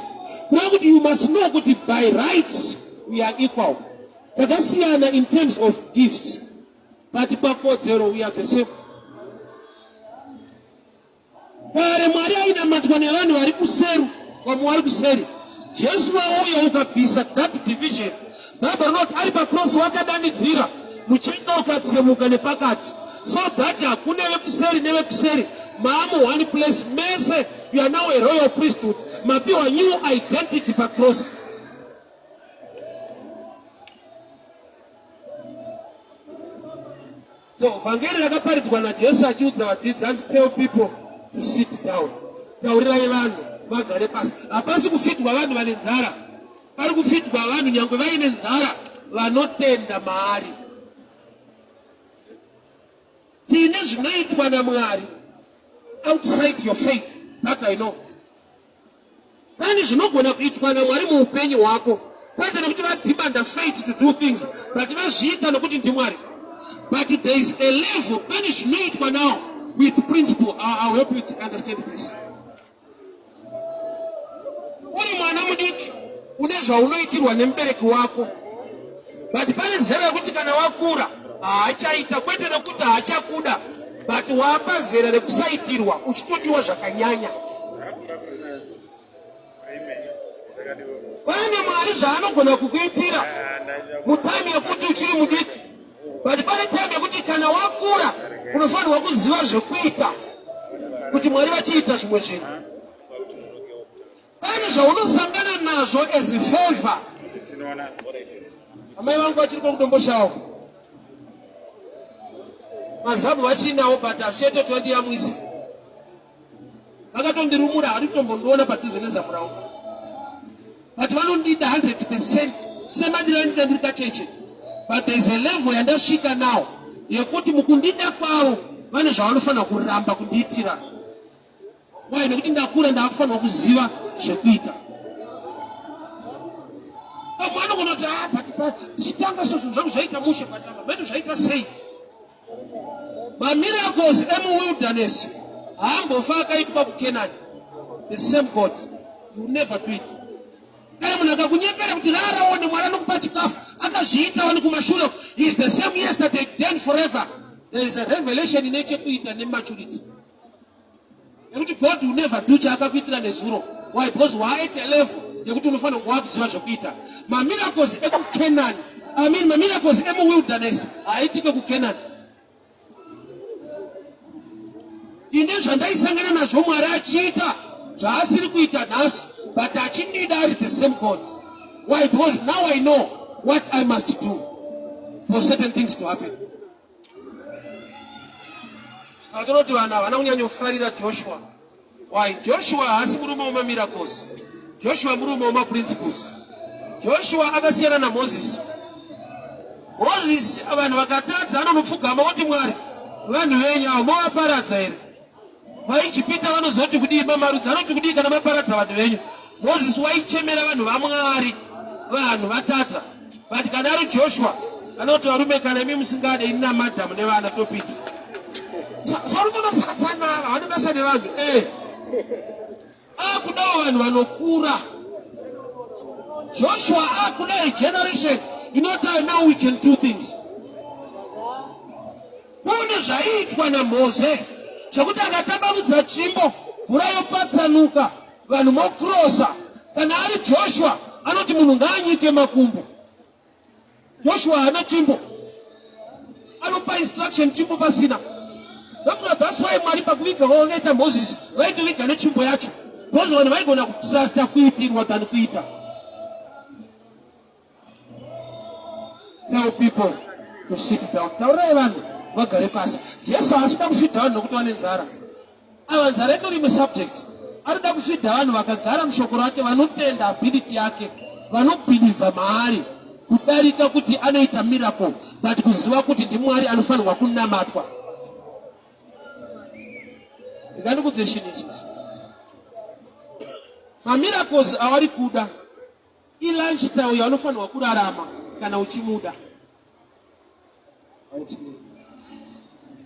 Kureva kuti you must know kuti by rights we are equal. Takasiyana in terms of gifts, but pakodzero we are the same. Kare Mwari ainamatwa nevanhu vari kuseru, vamwe vari kuseri. Jesu wauya ukabvisa that division. Bhaibheri rinoti ari pacross wakadanidzira, muchinda ukatsemuka nepakati so that hakuna vekuseri nevekuseri, maamu one place mese. You are now a royal priesthood, mapiwa new identity pacross. So vhangeri rakaparidzwa naJesu achiudza vadzidzi hanzi tell people to sit down. Taurirai vanhu vagare pasi. Hapasi kufidwa vanhu vane nzara. Pari kufidwa vanhu nyangwe vaine nzara vanotenda maari. Tine zvinoitwa naMwari outside your faith. That I know. Pane zvinogona kuitwa naMwari muupenyu hwako kwete nekuti vademanda faith to do things but vazviita nokuti ndiMwari. But there is a level pane zvinoitwa now with principle. I'll help you to understand this. Uri mwana mudiki une zvaunoitirwa nemubereki wako but pane zera rekuti kana wakura haachaita kwete nekuti haachakuda but wapa zera rekusaitirwa uchitodiwa zvakanyanya. Pane Mwari zvaanogona kukuitira mutime yekuti uchiri mudiki but pane time yekuti kana wakura unofanirwa kuziva zvekuita kuti Mwari vachiita zvimwe zvinhu. Pane zvaunosangana nazvo as favor. Amai vangu vachiri kwakudomboshawo mazamu vachinawo but hazvichaita kuti vandiyamwise. Vakatondirumura havadi kutombondiona padhuze nezamu ravo but vanondida 100 percent semadiro andida ndiri kacheche but there is a level yandasvika now yekuti mukundida kwavo vane zvavanofanira kuramba kundiitira. Why? Nekuti ndakura ndakufanirwa kuziva zvekuita. Vamwe vanogona kuti ah, but ndichitanga so zvinhu zvangu zvaita mushe but apa mheno zvaita sei? Mamiracles emuwilderness haambofa akaitwa kuKenani. The same God. You never do it. Dai munhu akakunyepera kuti rara one Mwari anokupa chikafu akazviita wani kumashure. He is the same yesterday, today and forever. There is a revelation ine chekuita nematurity. Nekuti God will never do chaakakuitira nezuro. Why? Because waa at a level yekuti unofanira kunge wakuziva zvekuita. Mamiracles ekuCanaan, I mean mamiracles emuwilderness haaitike kuCanaan. Ine zvandaisangana nazvo Mwari achiita zvaasiri kuita nhasi, but achindida ari the same God. Why? Because now I know what I must do for certain things to happen. Saka tinoti vanhu havana kunyanyofarira Joshua. Why? Joshua haasi murume wemamiracles. Joshua murume wemaprinciples. Joshua akasiyana naMoses. Moses vanhu vakatadza anonopfugama oti Mwari vanhu venyu avo movaparadza here? VaIjipita vanozoti kudii? Mamarudzi anoti kudii kana maparadza vanhu venyu? Mozisi waichemera vanhu vaMwari, vanhu vatadza. But kana ari Joshua anoti varume kana imi musingade ini namadhamu nevana topita. Sarume vasatsanara vane basa nevanhu eh. Akudawo vanhu vanokura. Joshua akuda a generation inoti now we can do things. Kune zvaiitwa naMoze zvekuti akatambanudza tsvimbo mvura yopatsanuka vanhu mokrosa. Kana ari Joshua anoti munhu ngaanyike makumbo. Joshua haana tsvimbo, anopa instruction tsvimbo pasina. Ndofunga that's why Mwari pakuviga kwavakaita Moses vaitoviga netsvimbo yacho because vanhu vaigona kutrusta kuitirwa than kuita. Tell people to sit down. Taurai vanhu vagare pasi. Jesu haasi kuda kufidha vanhu nokuti vane nzara. Ava nzara itori imwe subject. Anoda kufidha vanhu vakagara mushoko rake, vanotenda ability yake, vanobhilivha maari kudarika kuti anoita miracle, but kuziva kuti ndiMwari anofanirwa kunamatwa. Ndikandikudze chinhu ichi. Mamiracles awari kuda ilifestyle yaunofanirwa kurarama kana uchimuda.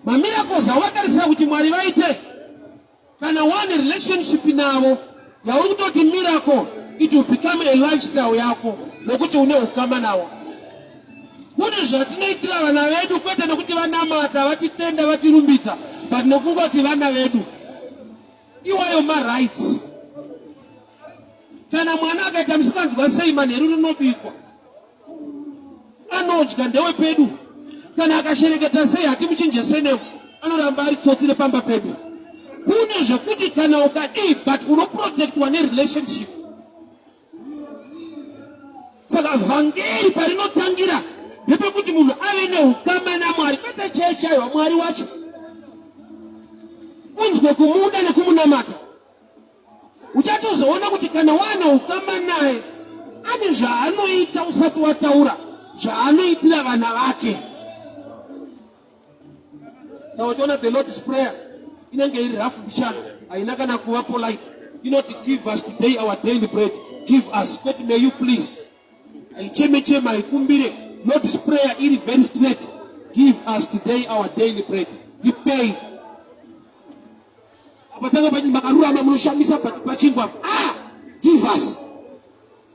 Mamiracles awatarisira kuti Mwari vaite kana one relationship navo yauri kutoti miracle it will become a lifestyle yako nokuti une ukama navo. Kune zvatinoitira vana vedu kwete nekuti vanamata vatitenda vatirumbidza but nokungoti vana vedu iwayo marights. Kana mwana akaita musikanzwa sei manheru rinobikwa anodya ndewe pedu. Kana akashereketa sei hatimuchinje senemu, anoramba ari tsotsi repamba pedu. Kune zvekuti kana ukadii but unoprotectwa nerelationship. Saka vhangeri parinotangira ndepekuti munhu ave neukama naMwari, kwete chechi, aiwa Mwari wacho, unzwe kumuda nekumunamata. Uchatozoona kuti kana wane ukama naye ane zvaanoita usati wataura zvaanoitira vana vake. Saka uchiona the Lord's Prayer inenge iri rafu mbichana, haina kana kuva polite. Inoti give us today our daily bread, give us, kwete may you please. Haicheme chema, haikumbire. Lord's Prayer iri very straight, give us today our daily bread, tipei apa tanga pachi makarurama munoshamisa but pachingwa ah give us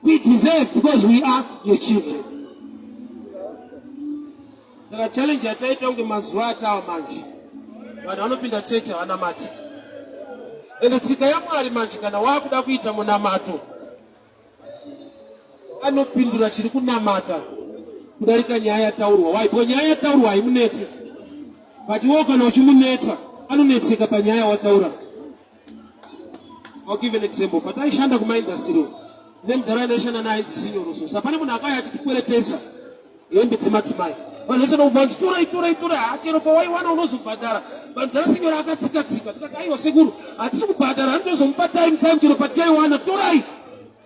we deserve because we are your children. Saka challenge yataita kunge mazuva atawa manje vanhu vanopinda chechi havanamati, ende tsika yaMwari manje kana wakuda kuita munamato anopindura chiri kunamata kudarika nyaya yataurwa. Why? Because nyaya yataurwa haimunetse, but iwewo kana uchimunetsa anonetseka panyaya wataura. I'll give an example. Pataishanda kumaindastry ndine mudhara andaishanda naye ainzi Sinyoro so. Saka pane munhu akauya achitikweretesa hembe dzemadzimai, vanhu vese vanobva vanzi torai torai torai, hachero pawaiwana unozobhadhara. Mudhara Sinyoro akatsika tsika, tikati aiwa sekuru, hatisi kubhadhara, handizozomupa time time chero patichaiwana, torai.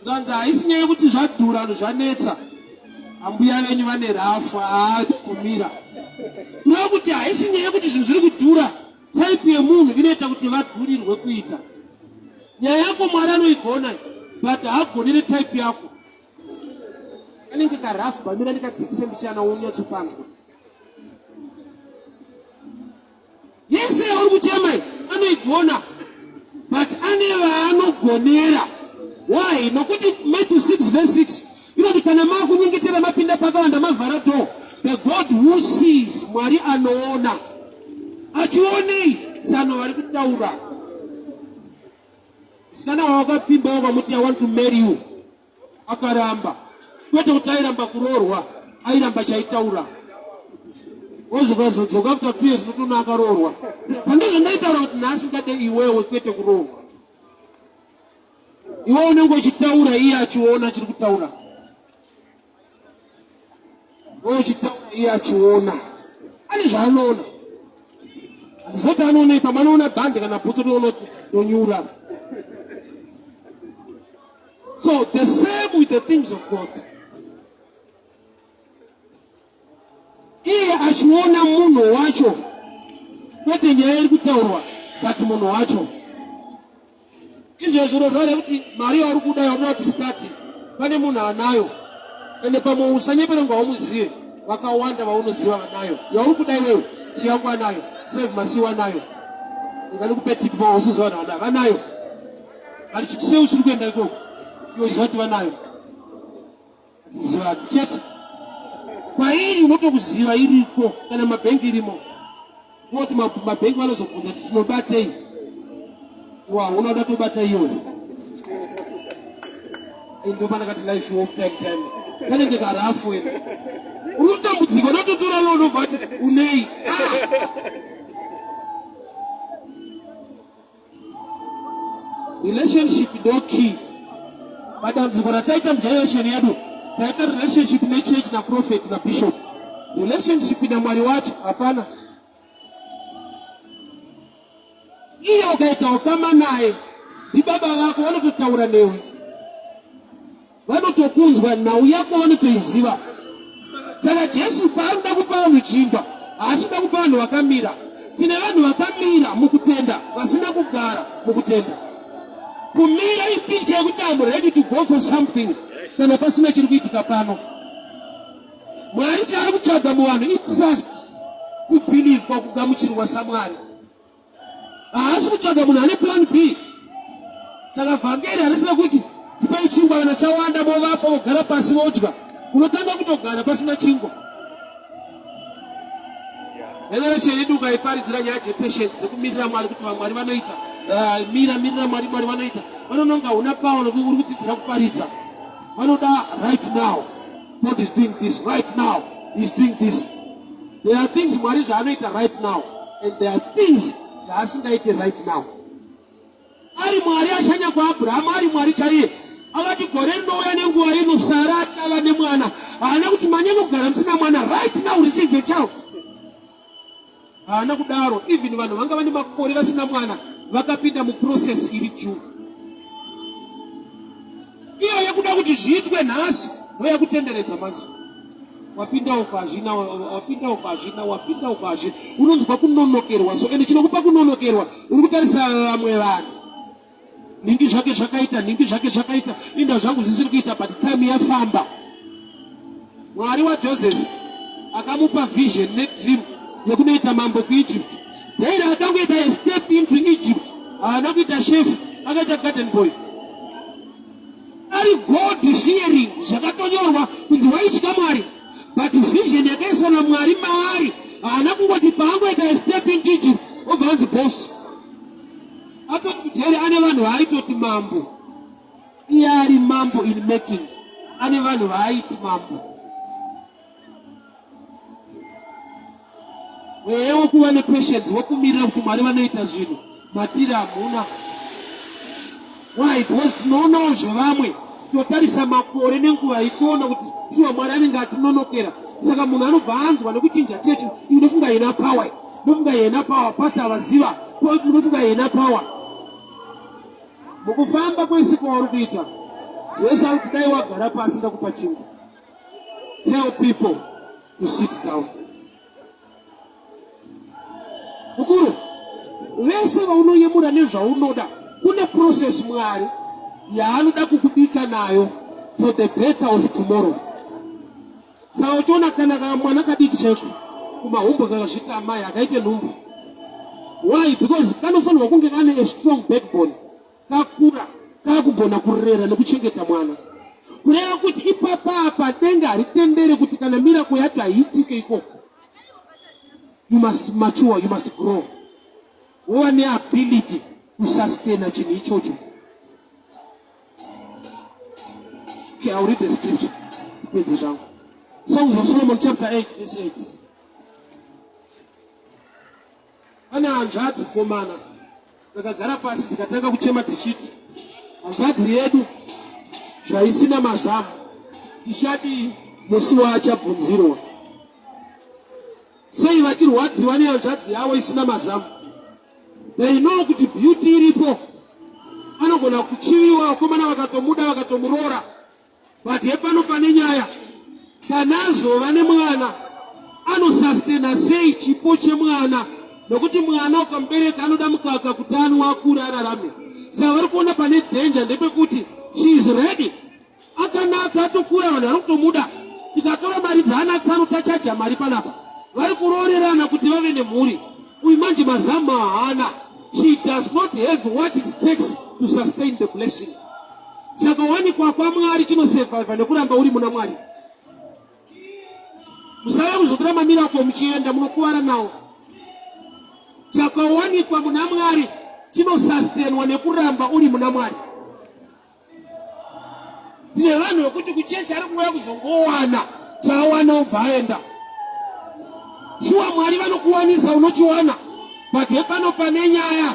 Zvikanzi haisi nyaya yekuti zvadhura ano zvanetsa, ambuya venyu vane rafu haakumira. Kureva kuti haisi nyaya yekuti zvinhu zviri kudhura, type yemunhu inoita kuti vadhurirwe kuita nyaya yako. Mwari anoigona but haagoni netype yako. Kanenge karafu bamira ndikadzikise mbichana wonyatsopanzwa yese yauri kuchema anoigona but ane vaanogonera. Why? Nokuti Matthew 6 verse 6 inoti kana makunyengetera mapinda pakawanda mavhara door, the God who sees, Mwari anoona achionei tsano vari kutaura. Musikana wawakapfimba wakamuti, "I want to marry you," akaramba. Kwete kuti airamba kuroorwa, airamba chaitaura. Wozokazodzoka after 2 years, unotoona akaroorwa. Pane zvandaitaura kuti nhasi ngade iwewe, kwete kuroorwa. Iwe unenge uchitaura, iye achiona chiri kutaura. Iwe uchitaura, iye achiona. Ane zvaanoona. Handizoti anoona ipama, anoona bhande kana bhutsu, toona kuti ndonyura. So the same with the things of God. Iye achiona munhu wacho, kwete nyaya iri kutaurwa, but munhu wacho. Izvezvi unoziva kuti mari yauri kuda, yauri kuti start, pane munhu anayo. Ende pamwe usanyepere nga wamuzive, vakawanda vaunoziva vanayo yauri kuda iwewe. Chiyangu anayo, Save Masiwa anayo. Inganikupe tip, usiziva vanhu vanayo, vanayo. But sei usiri kuenda ikoko iwe uchiziva kuti vanayo? Ziva chete kwairi, unotokuziva iriko kana mabhengi irimo. Kuti mabhengi vanozobvunza kuti tinobatei, iwe hauna kuda tobata iyoyo. Ndo pandakati life work time time kanenge karafu. Ene unotambudzika, unototora iwe, unobva kuti unei? Ah! Relationship ndo key. Madambudziko rataita mugeneration yedu, taita relationship nechurch, naprophet, nabishop. Relationship naMwari wacho hapana. Iye ukaita ukama naye, ndibaba vako, vanototaura newe, vanotokunzwa, nhau yako vanotoiziva. Saka Jesu paanoda kupa vanhu chingwa, haasi kuda kupa vanhu vakamira. Tine vanhu vakamira mukutenda, vasina kugara mukutenda. Kumira ipicture yekuti am ready to go for something kana pasina chiri kuitika pano. Mwari chaari kutsvaga muvanhu itrust, kubhilivhwa, kugamuchirwa saMwari. Haasi kutsvaga munhu ane plan B. Saka vhangeri harisina kuti tipei chingwa, kana chawanda movapa, vogara pasi vodya. Unotanga kutogara pasina chingwa. Generation yedu ukaiparidzira nyaya dzepatience, dzekumirira Mwari, kuti vamwari vanoita, ah, mira, mirira Mwari, Mwari vanoita, vanononga huna power nokuti uri kudzidzira kuparidza. Vanoda right now. God is doing this right now, is doing this. There are things Mwari zvaanoita right now and there are things zvaasingaiti right now. Ari Mwari ashanya kwaAbhurahamu, ari Mwari chaiye, akati gore rinouya nenguva ino Sara achava nemwana. Haana kuti manyanya kugara musina mwana, right now receive your child. Haana kudaro. Even vanhu vanga vane makore vasina mwana vakapinda muprocess iri juu. Iyo yekuda kuti zviitwe nhasi ndoyakutenderedza manje. Wapinda uko hazvina, wapinda uko hazvina, wapinda uko hazvina, unonzwa kunonokerwa. So ende chinokupa kunonokerwa, uri kutarisa vamwe vanhu. Nhingi zvake zvakaita, nhingi zvake zvakaita, inda zvangu zvisiri kuita, but time yafamba. Mwari waJoseph akamupa vision nedream yekunoita mambo kuEgypt. Daira akangoita a step into Egypt, haana kuita chef, akaita garden boy. Ari God fearing, zvakatonyorwa kunzi waitya Mwari, but vision yakaiswa naMwari maari, haana kungoti paangoita a step into Egypt obva anzi boss. Atoti kujeri ane vanhu vaaitoti mambo. Iye ari mambo in making, ane vanhu vaaiti mambo. Mweya wokuva nepatience, wokumirira kuti Mwari vanoita zvinhu matiri, hamuna. Why? Because tinoonawo zvevamwe, totarisa makore nenguva, itoona kuti shuwa Mwari anenge atinonokera. Saka munhu anobva anzwa nekuchinja chechi. Unofunga yena power, unofunga yena power, pastor vaziva, unofunga yena power. Mukufamba kwesiku wauri kuita, Jesu ari kuti dai wagara pasi, ndakupa chingwa. Tell people to sit down. Mukuru, vese vaunoyemura nezvaunoda, kune process Mwari yaanoda kukubika nayo for the better of tomorrow. Saka uchiona kana kamwana kadiki chaiko kumahumbo kakazvita amai akaite nhumbu, why? Because kanofanirwa kunge kane a strong backbone, kakura kakugona kurera nekuchengeta mwana. Kureva kuti ipapapa denga haritendere kuti kana miracle yacho haiitike ikoko. You must mature, you must grow, wova neability kusustaina chinhu ichocho. I'll read the scripture. Pedze zvangu. Songs of Solomon chapter 8 verse 8. Pane hanzvadzi komana dzakagara pasi dzikatanga kuchema dzichiti hanzvadzi yedu zvaisina mazamu tichadii musi waachabvunzirwa. Sei vachirwadziwa nehanzvadzi yavo isina mazamu? They know kuti beauty iripo, anogona kuchiviwa, vakomana vakatomuda vakatomuroora, but hepano pane nyaya. Kana azova nemwana anosastena sei chipo chemwana? Nokuti mwana ukamubereka anoda mukaka kuti anwe akure ararame. Saka vari kuona pane danger ndepekuti she is ready akanaka atokura vanhu vari kutomuda tikatora mari dzaana tsano tachaja mari panapa vari kuroorerana kuti vave nemhuri uyu manje mazamu haana she does not have what it takes to sustain the blessing chakawanikwa kwamwari chinosurviva nekuramba uri muna mwari musave kuzotora mamirako muchienda munokuvara nawo chakawanikwa muna mwari chinosustainwa nekuramba uri muna mwari Tine vanhu vekuti kuchechi ari kuuya kuzongowana chaawana obva aenda. Shuwa Mwari vanokuwanisa unochiwana, but hepano pane nyaya.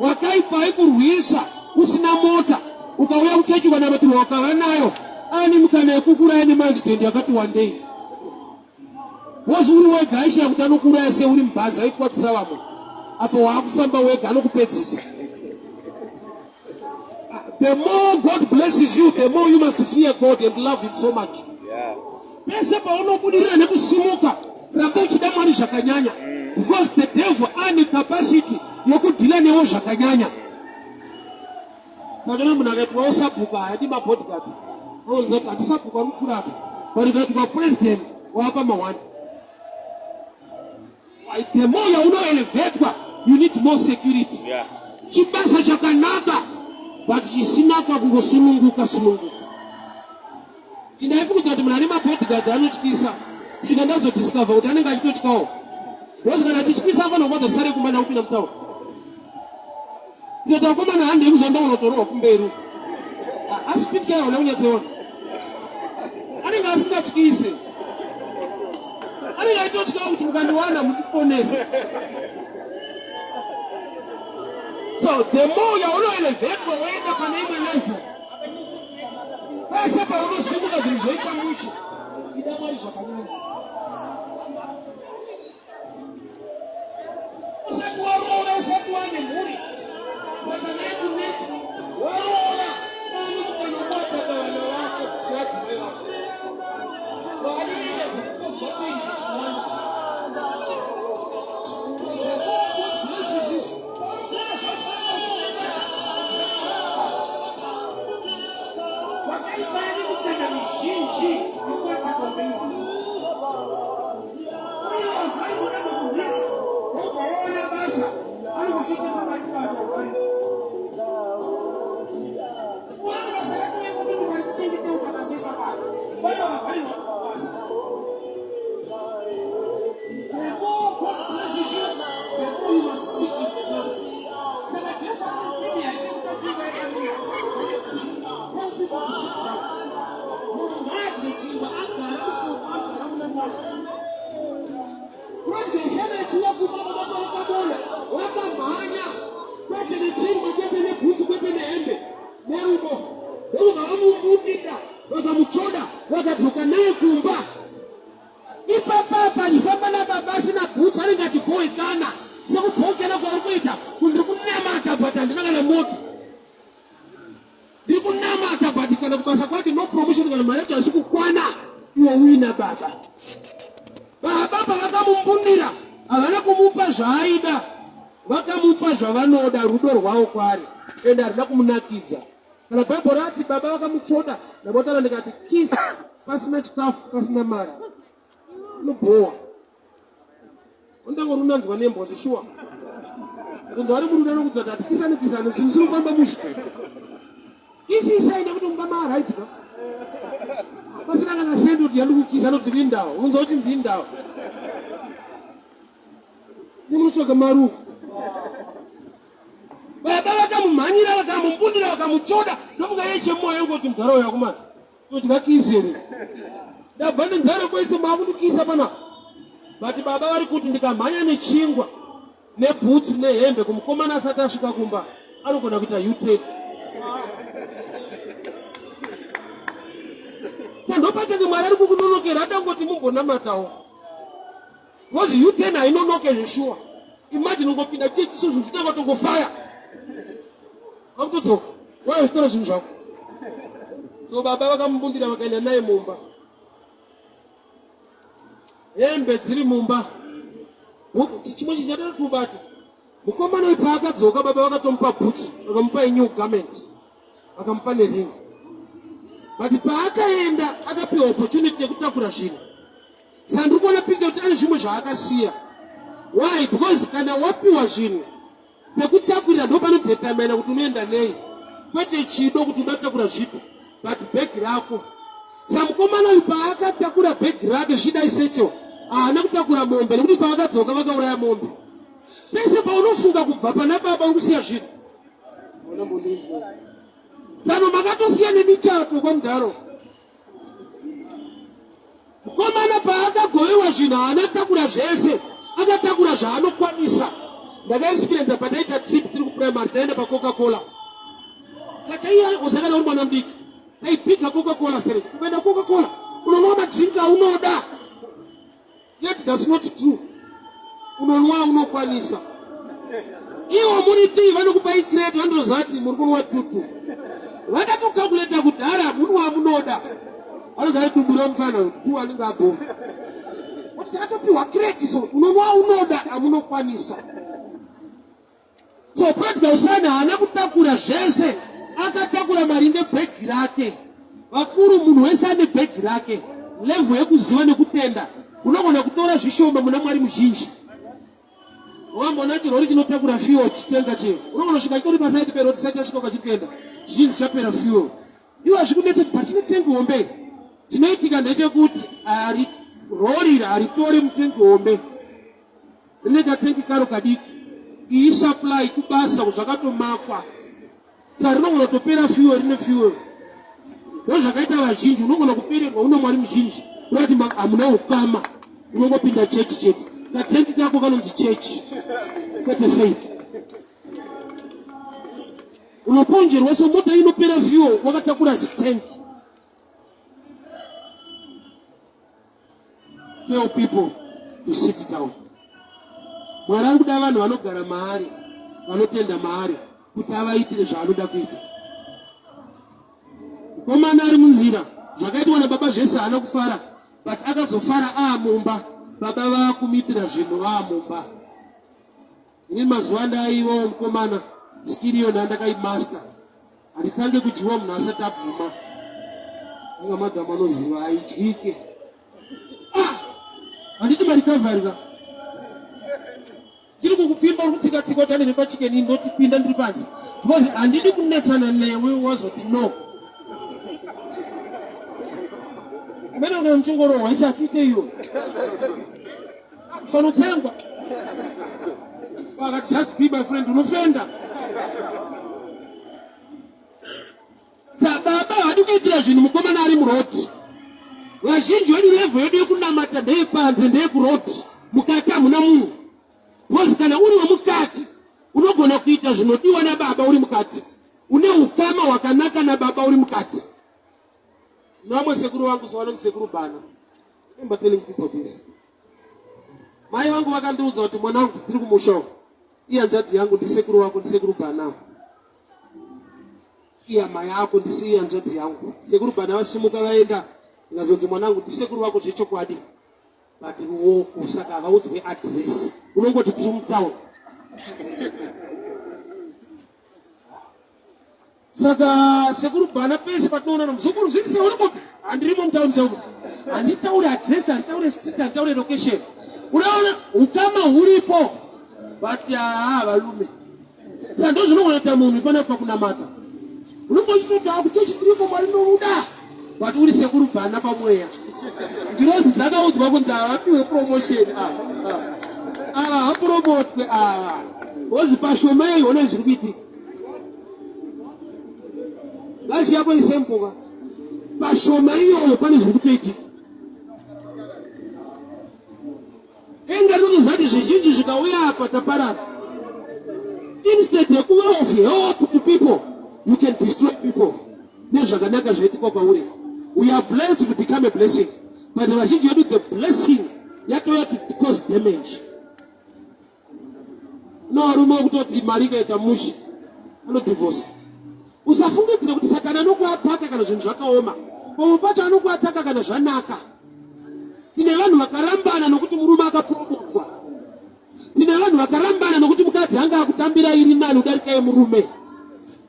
Wakaipa aikurwisa usina mota, ukauya kuchechi ukanamatirwa ukava nayo, ane mikana yekukuraya nemaaccident yakati wandei. Because uri wega aishaya kuti anokuuraya sei uri mubhazi aikukwatisa vamwe, apo waakufamba wega anokupedzisa. The more God blesses you, the more you must fear God and love him so much. Pese paunobudirira nekusimuka, ramba uchida Mwari zvakanyanya. Because the devil ane capacity yekudhila newo zvakanyanya. Saka kana munhu akaitwawo sabhuku haadi mabodyguard. Anoziva kuti handisabhuku ari kupfuura apa. But ukaitwa president wapa mahwani. The more yaunoelevetwa you need more security. Yeah. Chibasa chakanaka but chisina kwakungosununguka sununguka. Ndaifunga kuti munhu ane mabodyguard anotyisa kusvika ndazodiscover kuti anenge achitotyawo. Because kana achityisa afanira kubata sare kumba ndakupinda mutaura. Kutoti vakomana handei kuzomba unotorohwa kumberi uko. Asi picture yaona kunyatsoona. Anenge asingatyise. Anenge aitotya kuti mukandiwana mundiponese. So the more yaunoelevetwa woenda pane imwe level. Pese paunosimuka zvinhu zvoita mushe. Ida Mwari zvakanyanya. Usati waroora, usati wane mhuri, saka naye kunetsa. Waroora, pane mukana wekuataka vana vako nevadzimai vako. Vaanenge dzekukozwa kuinzi chiwanda. Wakaipa nekutenda mizhinji yekuataka upenyu hwako. Chingwa agara mushoko agara muna Mwari. Kwete nechiwa kumba baba vakabola vakamhanya kwete nechingwa kwete nebhutsu kwete nehembe nerudo ndokubva vamubudira vakamutsvoda vakadzoka naye kumba ipapapa achifamba nababa asina bhutsu anenge achibhoikana sekubhokena kwauri kuita kuti ndiri kunamata but handina kana moto Ndiri kunamata but kana kubasa kwake no promotion kana mari yacho haisi kukwana iwe uina baba. Baba pavakamumbundira havana kumupa zvaaida vakamupa zvavanoda rudo rwavo kwaari ende harina kumunakidza. Kana Bible rati baba vakamutsvoda ndambotaura ndikati kiss pasina chikafu pasina mari inobhowa. Undango runanzwa nembwa zvishuwa. Kunzwa ari murudo anokudza kuti hatikisane kisane zvinhu zviri kufamba mushe. Isi isai nekuti mumba maaright ka. Pasina kana sendi kuti yandikukisa anoti ndiri ndawa. Unonzwa kuti ndiri ndawa. Ndimunotsvaga mari uku. Baba vakamumhanyira vakamumbundira vakamutsvoda ndofunga iye chemoyo ngoti mudhara uyu akomana. Todya kiss here? Ndabva nenzara kwese makundikisa panapa. But baba vari kuti ndikamhanya nechingwa neboots nehembe kumukomana asati asvika kumba anogona kuita u-turn. Sandopachange Mwari ari kukunonokera ada kungoti mumbonamatawo. Because U-turn hainonoke zveshuwa. Imagine ungopinda chechi so zvinhu zvinenge tongofaya. Vakutodzoka. Waya uchitora zvinhu zvako. So baba vakamubundira vakaenda naye mumba. Hembe dziri mumba. Chimwe chinhu chatari kubata. Mukomana uyu paakadzoka baba vakatomupa boots, vakamupa a new garment. Vakamupa nering. But paakaenda akapiwa opportunity yekutakura zvinhu. Saka ndiri kuona picture kuti ane zvimwe zvaakasiya. Why? Because kana wapiwa zvinhu pekutakurira ndo panodetermina kuti unoenda nei, kwete chido kuti unotakura zvipi, but bhegi rako. Saka mukomana uyu paakatakura bhegi rake zvichidai secho, haana kutakura mombe nekuti paakadzoka vakauraya mombe. Pese paunofunga kubva pana baba uri kusiya zvinhu. Tsano makatosiya nemichato kwamudharo. Mukomana paakagovewa zvinhu haana takura zvese, akatakura zvaanokwanisa. Ndakaexperienza pataita trip tiri kuprimary taenda paCoca Cola. Saka iye usakana uri mwana mudiki taibhiga Coca Cola straight. Ukaenda Coca Cola unonwa madrink aunoda. Yet that's not true. Unonwa unokwanisa. Iwo muri tii vanokupai crate vanotozati muri kunwa tutu. Vakatokalkuleta kudhara munwa munoda. Vanozati dumbu remufana tu anenge abhoma. Kuti takatopiwa crate so unonwa unoda amunokwanisa. So prodigal son haana kutakura zvese, akatakura mari nebhegi rake. Vakuru, munhu wese ane bhegi rake, level yekuziva nekutenda. Unogona kutora zvishoma muna Mwari muzhinji. Wamboona chirori chinotakura fuel chitenga chiyo, unogona kusvika chitori pasaidi peroti sati yasvika kwachiri zvichinzi chapera fuel. Iwe hazvikunetse kuti pachine tengi hombe. Chinoitika ndechekuti rori haritori mutengi hombe. Rine katengi karo kadiki. Iyi supply kubasa zvakatomakwa. Saka rinogona kutopera fuel rine fuel. Ndozvakaita vazhinji unogona kupererwa una Mwari muzhinji. Unoti hamuna ukama. Unongopinda chechi chete. Katengi kako kanonzi chechi. Kwete faith. Unoponjerwa so mota inopera fuel wakatakura zitengi. Tell people to sit down. Mwari ari kuda vanhu vanogara maari, vanotenda maari kuti avaitire zvaanoda kuita. Mukomana ari munzira, zvakaitwa nababa zvese haana kufara, but akazofara aamumba, baba vaakumuitira zvinhu vaamumba. Ini mazuva andaivawo mukomana, skiri iyo ndandakaimaster handitange kudyiwa munhu asati abvuma anga madhamu anoziva haidyike ah! handiti marecovery ka tiri kukupfimba uri kutsika tsika kuti anene pachikeni ndoti pinda ndiri panze because handidi kunetsana newe wazoti no mene kana muchingorohwa isatiite iyo Sanotsengwa. Vakati just be my friend unofenda. Sababa hadi kuitira zvinhu mukomana ari muroad. Vazhinji wedu level yedu yekunamata ndeyepanze ndeyekuroad. Mukati hamuna munhu. Because kana uri wemukati unogona kuita zvinodiwa nababa uri mukati. Une ukama hwakanaka nababa uri mukati. Vamwe sekuru vangu so vanonzi sekuru Bana. Remember telling people this. Mai vangu vakandiudza kuti mwanangu ndiri kumusha uko. Iye hanzvadzi yangu ndisekuru wako ndisekuru Bana. Iye hama yako ndisiye hanzvadzi yangu. Sekuru Bana vasimuka vaenda ndikazonzi mwanangu ndisekuru vako zvechokwadi. But ruoko saka havaudzwe address. Unongoti tiri mutown. Saka sekuru Bana pese patinoonana muzukuru zviri sei uri kupi? Handirimo mutown sekuru. Handitaure address, handitaure street, handitaure location. Unaona ukama huripo but haa valume. Saka ndozvinogona kuita munhu ipana pakunamata. Unenge uchitoti haa kuchechi tiriko Mwari ndomuda but uri sekuru Bana pamweya. Ngirozi dzakaudzwa kunzi havapiwe promotion ava. Ava hapromotwe ava. Wozi pashoma iyi ona zviri kuitika. Life yako isempuka. Pashoma iyoyo pane zviri kutoitika. Denga rinotoziva kuti zvizhinji zvikauya apa taparara. Instead yekuva of help to people, you can destroy people nezvakanaka zvaitikwa kwauri. We are blessed to become a blessing, but vazhinji vedu the blessing yatouya to cause damage. No varume wekutoti mari ikaita mushe anodivorce. Usafungidzire kuti Satani anokuataka kana zvinhu zvakaoma. Pamwe pacho anokuataka kana zvanaka. Tine vanhu vakarambana nokuti murume akapromotwa. Tine vanhu vakarambana nokuti mukadzi anga akutambira iri nani kudarika yemurume.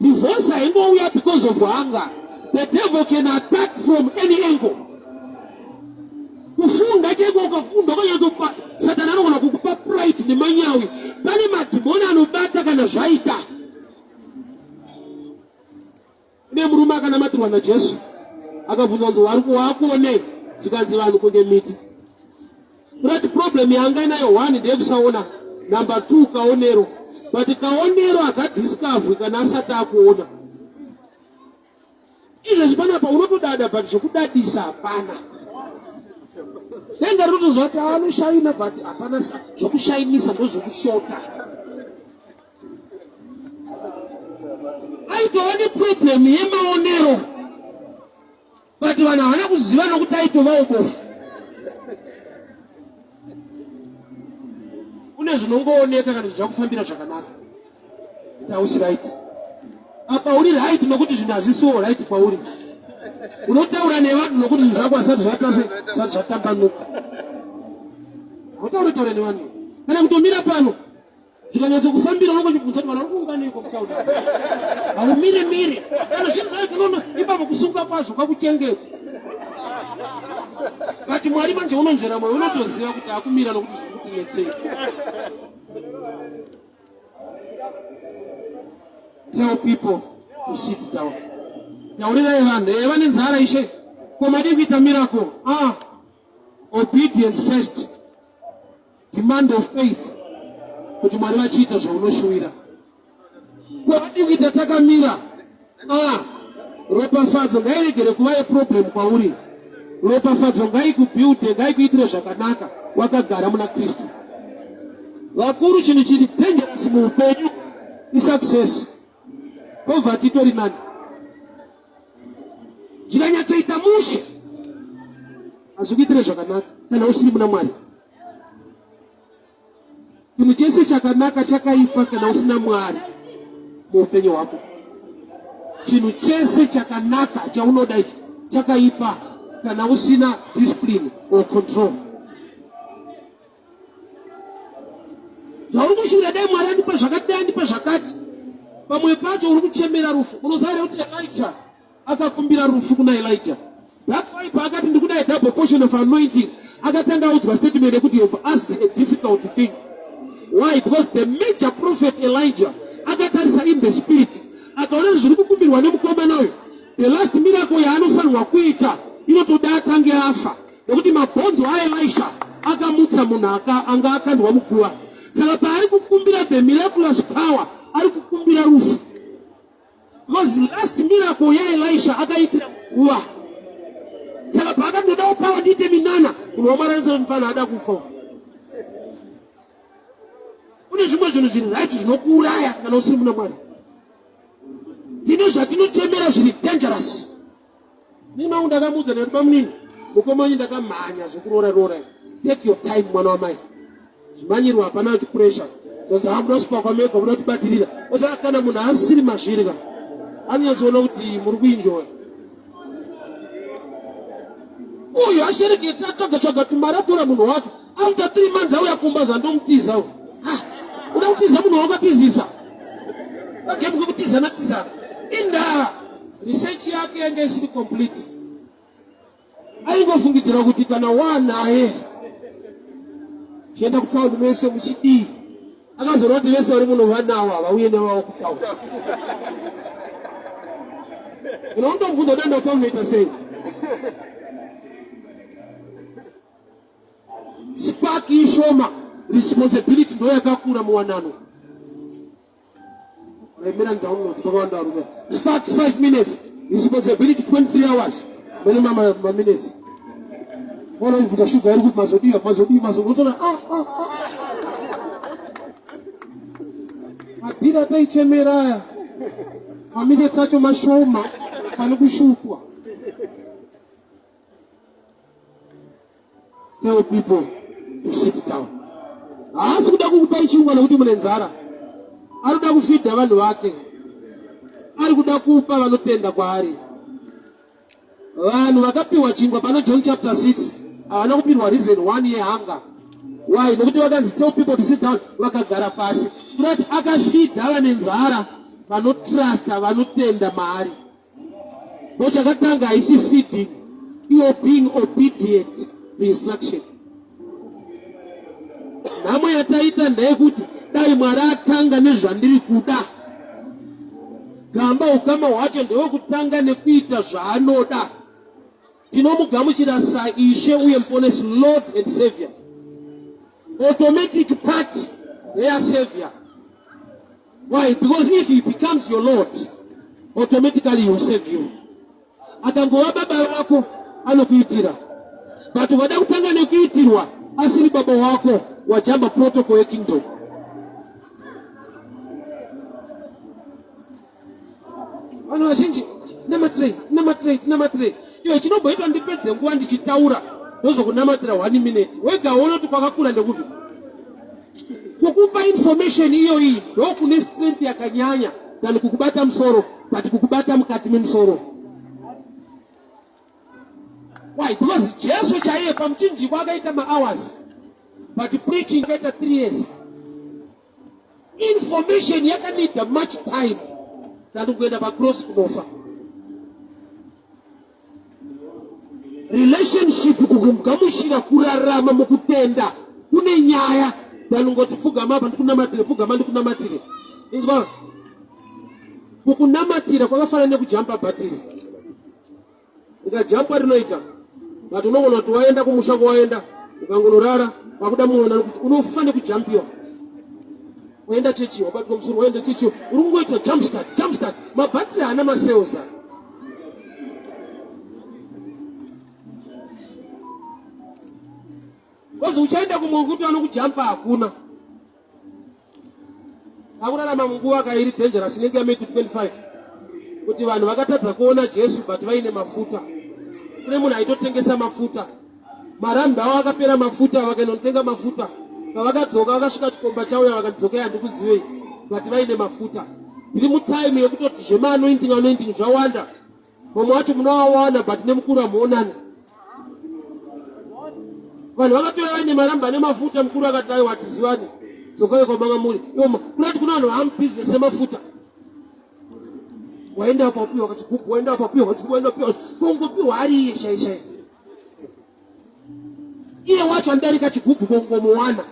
Divorce haingouya because of hunger. The devil can attack from any angle. Kufunda chaiko ukafunda ukanyatsopa Satani anogona kukupa pride nemanyawi. Pane madhimoni anobata kana zvaita. Kune murume akanamatirwa naJesu akabvunzwa kunzi wari waakuonei zvikanzi vanhu kunge miti. Kurati problem yaanga inayo one ndeyekusaona, number two kaonero, but kaonero akadiscover kana asati akuona. Izvezvi panapa unotodada but zvekudadisa hapana. Denga rinotoziva kuti anoshaina but hapana zvekushainisa ndozvekushota. Aitova neproblem yemaonero but vanhu havana kuziva nokuti aitovawo bofu. Kune zvinongooneka kana zvakufambira zvakanaka kuti hausi right. Apa uri right nokuti zvinhu hazvisiwo right kwauri. Unotaura nevanhu nokuti zvinhu zvako hazvisati zvatase zvisati zvatambanuka. Hautaure taure nevanhu kana kutomira pano zvikanyatsokufambira unongochibvunza kuti vanhu vari kuunganeiko mutauni haumire mire kana zvinhu zvacho tinoona ipapo kusunga kwazvo kwakuchengeta but mwari manje unonzvera mwoyo unotoziva kuti akumira nokuti zviri kutinetsei. Tell people to sit down. Taurirai vanhu eh, vane nzara ishe ko madii kuita miracle? Ah, obedience first. Demand of faith kuti Mwari vachiita zvaunoshuwira. Kwadi kuita takamira. Ah, ropafadzo ngairegere kuva yeproblem kwauri. Ropafadzo ngaikubuilde, ngaikuitire zvakanaka wakagara muna Kristu. Vakuru, chinhu chiri dangerous muupenyu isuccess. Poverty itori nani. Zvikanyatsoita mushe hazvikuitire zvakanaka kana usiri muna Mwari. Chinhu chese chakanaka chakaipa kana usina Mwari muupenyu hwako. Chinhu chese chakanaka chaunoda ichi chakaipa kana usina discipline or control. Zvauri kushuvira dai Mwari andipa zvakati, dai andipa zvakati. Pamwe pacho uri kuchemera rufu. Unoziva here kuti Elijah akakumbira rufu kuna Elijah? That's why paakati ndikuda a double portion of anointing, akatanga audzwa statement yekuti you have asked a difficult thing. Why? Because the major prophet Elijah akatarisa in the spirit, akaona zviri kukumbirwa nemukomana uyu. The last miracle yaanofanirwa kuita inotoda atange afa. Nekuti mabhonzo aElisha akamutsa munhu anga akandwa muguva. Saka paari kukumbira the miraculous power, ari kukumbira rufu. Because last miracle yaElisha akaitira muguva. Saka paakandodawo power ndiite minana, munhu waMwari anofanira ada kufa. Kune zvimwe zvinhu zviri right zvinokuuraya kana usiri muna Mwari. Tine zvatinochemera zviri dangerous. Nini mangu ndakamuudza ndikati bamunini mukoma wenyu ndakamhanya zvekuroora roora take your time mwana wamai zvimanyirwa hapana kuti pressure zvonzi hamuda kusvika kwamega muda kutibatirira osaka kana munhu asiri mazviri ka anonyatsoona kuti muri kuinjoya uyu ashereketa atsvaga tsvaga tumari atora munhu wake after 3 months auya kumba zvandomutiza uyu. Ah, uda kutiza munhu wakatizisa kagemu kekutizana tizana indava research yake yanga isiri complete. Aingofungidzira kuti kana wanaye chienda kutaundi mese muchidii. Akazoona kuti vese vari muno vanawo havauye nevavo kutaundi. Unotomubvunza unoenda kutaundi unoita sei? Spark ishoma, responsibility ndo yakakura muwanano. Remera download pakawanda varume. Spark 5 minutes, responsibility 23 hours. Mune mama maminutes. Ona mvuta shuga iri kuti mazodiwa mazodiwa mazodiwa ah ah ah. Madhiri ataichemera aya maminutes acho mashoma pane kushupwa. Tell people to sit down. Haasi kuda kukupai chingwa nekuti mune nzara. Ari kuda kufidha vanhu vake. Ari kuda kupa vanotenda kwaari. Vanhu vakapiwa chingwa pana John chapter 6 havana kupirwa reason one yehunger. Why? Nekuti vakanzi tell people to sit down, vakagara pasi. Kurati akafidha vane nzara, vanotrusta, vanotenda maari. Ndochakatanga haisi feeding, iwo being obedient to instruction. Nhamo yataita ndeyekuti dai Mwari atanga nezvandiri kuda. Gamba ukama hwacho ndewekutanga nekuita zvaanoda. Tinomugamuchira saIshe uye Muponesi, Lord and Savior. Automatic part ndeya Savior. Why? Because if he becomes your Lord, automatically he will save you. Akangova baba vako anokuitira. But ukada kutanga nekuitirwa asiri baba wako wajamba protocol yekingdom. Vanhu vazhinji tinamatirei, tinamatirei, tinamatirei. Iyo chinomboitwa ndipedze nguva ndichitaura ndozokunamatira one minute. Wega uone kuti kwakakura ndekupi. Kukupa information iyoyi ndokune strength yakanyanya than kukubata musoro but kukubata mukati memusoro. Why? Because Jesu chaiye pamuchinjikwa akaita mahours but preaching akaita 3 years. Information yakanida much time than kuenda pacross kunofa. Relationship kugamuchira kurarama mukutenda kune nyaya than kungoti pfugama apa ndikunamatire, pfugama ndikunamatire. Inzwa, kukunamatira kwakafanana nekujampa bhatiri. Ukajampa rinoita but unogona kuti waenda kumusha kwawaenda ukangonorara wakuda muona kuti unofa nekujampiwa. Waenda chechi wabatwa musoro, waenda chechi uri kungoitwa jump start, jump start. Mabhatiri haana macells aya. Because uchaenda kumwe kuti vanokujampa hakuna. Takurarama munguva ka iri dangerous inenge yaMatthew 25 kuti vanhu vakatadza kuona Jesu but vaine mafuta. Kune munhu aitotengesa mafuta. Marambi avo akapera mafuta vakainotenga mafuta. Pavakadzoka vakasvika chikomba chauya vakadzoka handikuzivei but vaine mafuta. Tiri mutime yekutoti zvemaanointing anointing zvawanda. Mumwe wacho munoawana but nemukuru hamuonani. Vanhu vakatouya vaine maramba nemafuta, mukuru akati aiwa hatizivani, dzokai kwamanga muri. Iwo kunati kuna vanhu vamubusiness emafuta. Waenda apa upiwa kachigubhu, waenda apa upiwa kachigubhu, waenda upiwa kongopiwa ari iye chai chai. Iye wacho andarika chigubhu kongomuwana.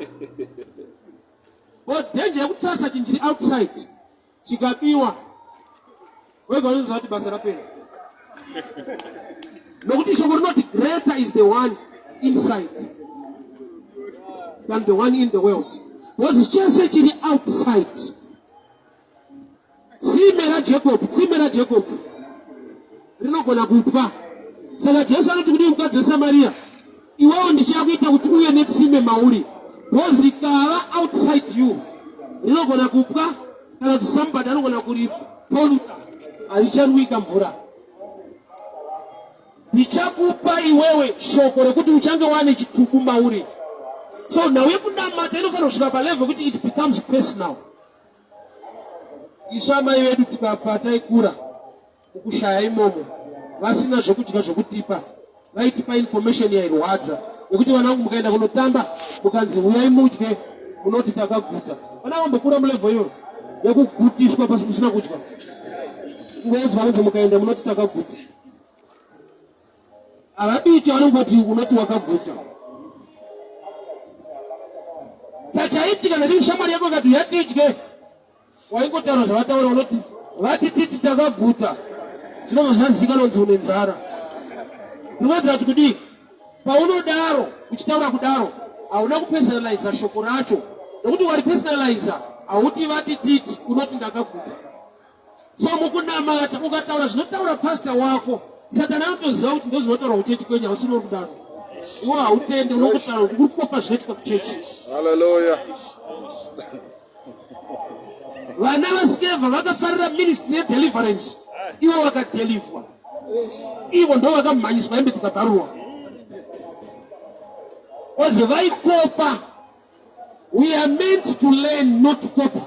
But danger yekutrasta chinhu chiri outside chikabiwa wega unoziva kuti basa rapera nokuti shoko rinoti greater is the one inside than the one in the world because chese chiri outside tsime rajacob tsime rajacob rinogona kupwa saka jesu anoti kudii mukadzi wesamariya Iwewo ndichakuita kuti uve netsime mauri because rikava outside you rinogona kupwa kana kuti somebody anogona kuripoluta harichanwika mvura. Ndichakupa iwewe shoko rekuti uchange wane chitubu mauri. So nhau yekunamata inofanira kusvika palevel yekuti it becomes personal. Isu amai vedu tikapa taikura mukushaya imomo vasina zvekudya zvekutipa vaitipa information yairwadza yekuti vana vangu mukaenda kunotamba mukanzi huyai mudye munoti takaguta vana vambokura mulevel iyoyo yekugutiswa pasi musina kudya kungoudzwa kunzi mukaenda munoti takaguta havabiki vanongoti unoti wakaguta sachaitika nekuti shamwari yako akati uyatidye Waingotaura zvavataura unoti vati titi takaguta zvinobva zvazikanwa kunzi une nzara. Ndinoedza kuti kudii? Paunodaro uchitaura kudaro hauna kupersonaliza shoko racho nokuti waripersonaliza hauti vati titi unoti ndakaguta. So mukunamata ukataura zvinotaura pastor wako Satani anotoziva kuti ndozvinotaurwa kuchechi kwenyu, hausiri uri kudaro. Iwe hautendi, unokutaura kuti uri kukopa zvinoitika kuchechi. Hallelujah. Vana vaSkeva vakafarira ministry yedeliverance, ivo vakadelivwa, ivo ndo vakamhanyiswa hembe dzikabvarurwa. Ozi vaikopa. We are meant to learn not to copy.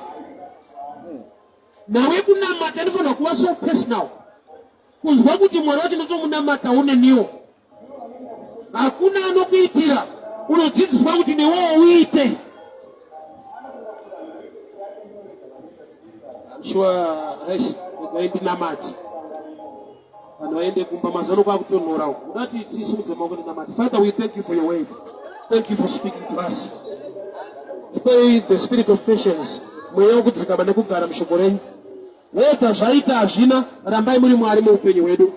Nawe kunamata inofanira kuva so personal. Kunzwa kuti Mwari wacho ndotomunamata uneniwo. Hakuna anokuitira, unodzidziswa kuti newewo uite. I'm sure eish, regai ndinamate. Vanhu vaende kumba mazano kwakutonhora uku. Unati tisimudze maoko ndinamate. Father, we thank you for your word. Thank you for speaking to us. Tipei the spirit of patience, mweya wekudzikama nekugara mushoko renyu. Wega zvaita hazvina, rambai muri Mwari muupenyu hwedu,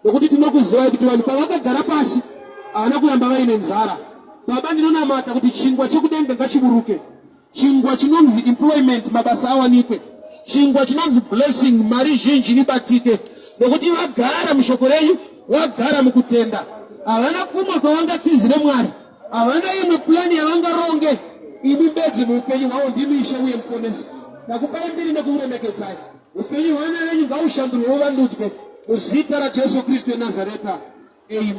nokuti tinokuzivai kuti vanhu pavakagara pasi havana kuramba vaine nzara. Baba, ndinonamata kuti chingwa chekudenga ngachiburuke, chingwa chinonzi employment, mabasa awanikwe, chingwa chinonzi blessing, mari zhinji ibatike, nokuti vagara mushoko renyu, vagara mukutenda, havana kumwe kwavangatizire Mwari. Havana imwe plani yavangaronge, imi bedzi muupenyu hwavo ndimi Ishe uye Muponesi. Ndakupai mbiri nekukuremekedzai. Upenyu hwevana venyu ngaushandurwe uvandudzwe muzita raJesu Kristu weNazareta. Amen.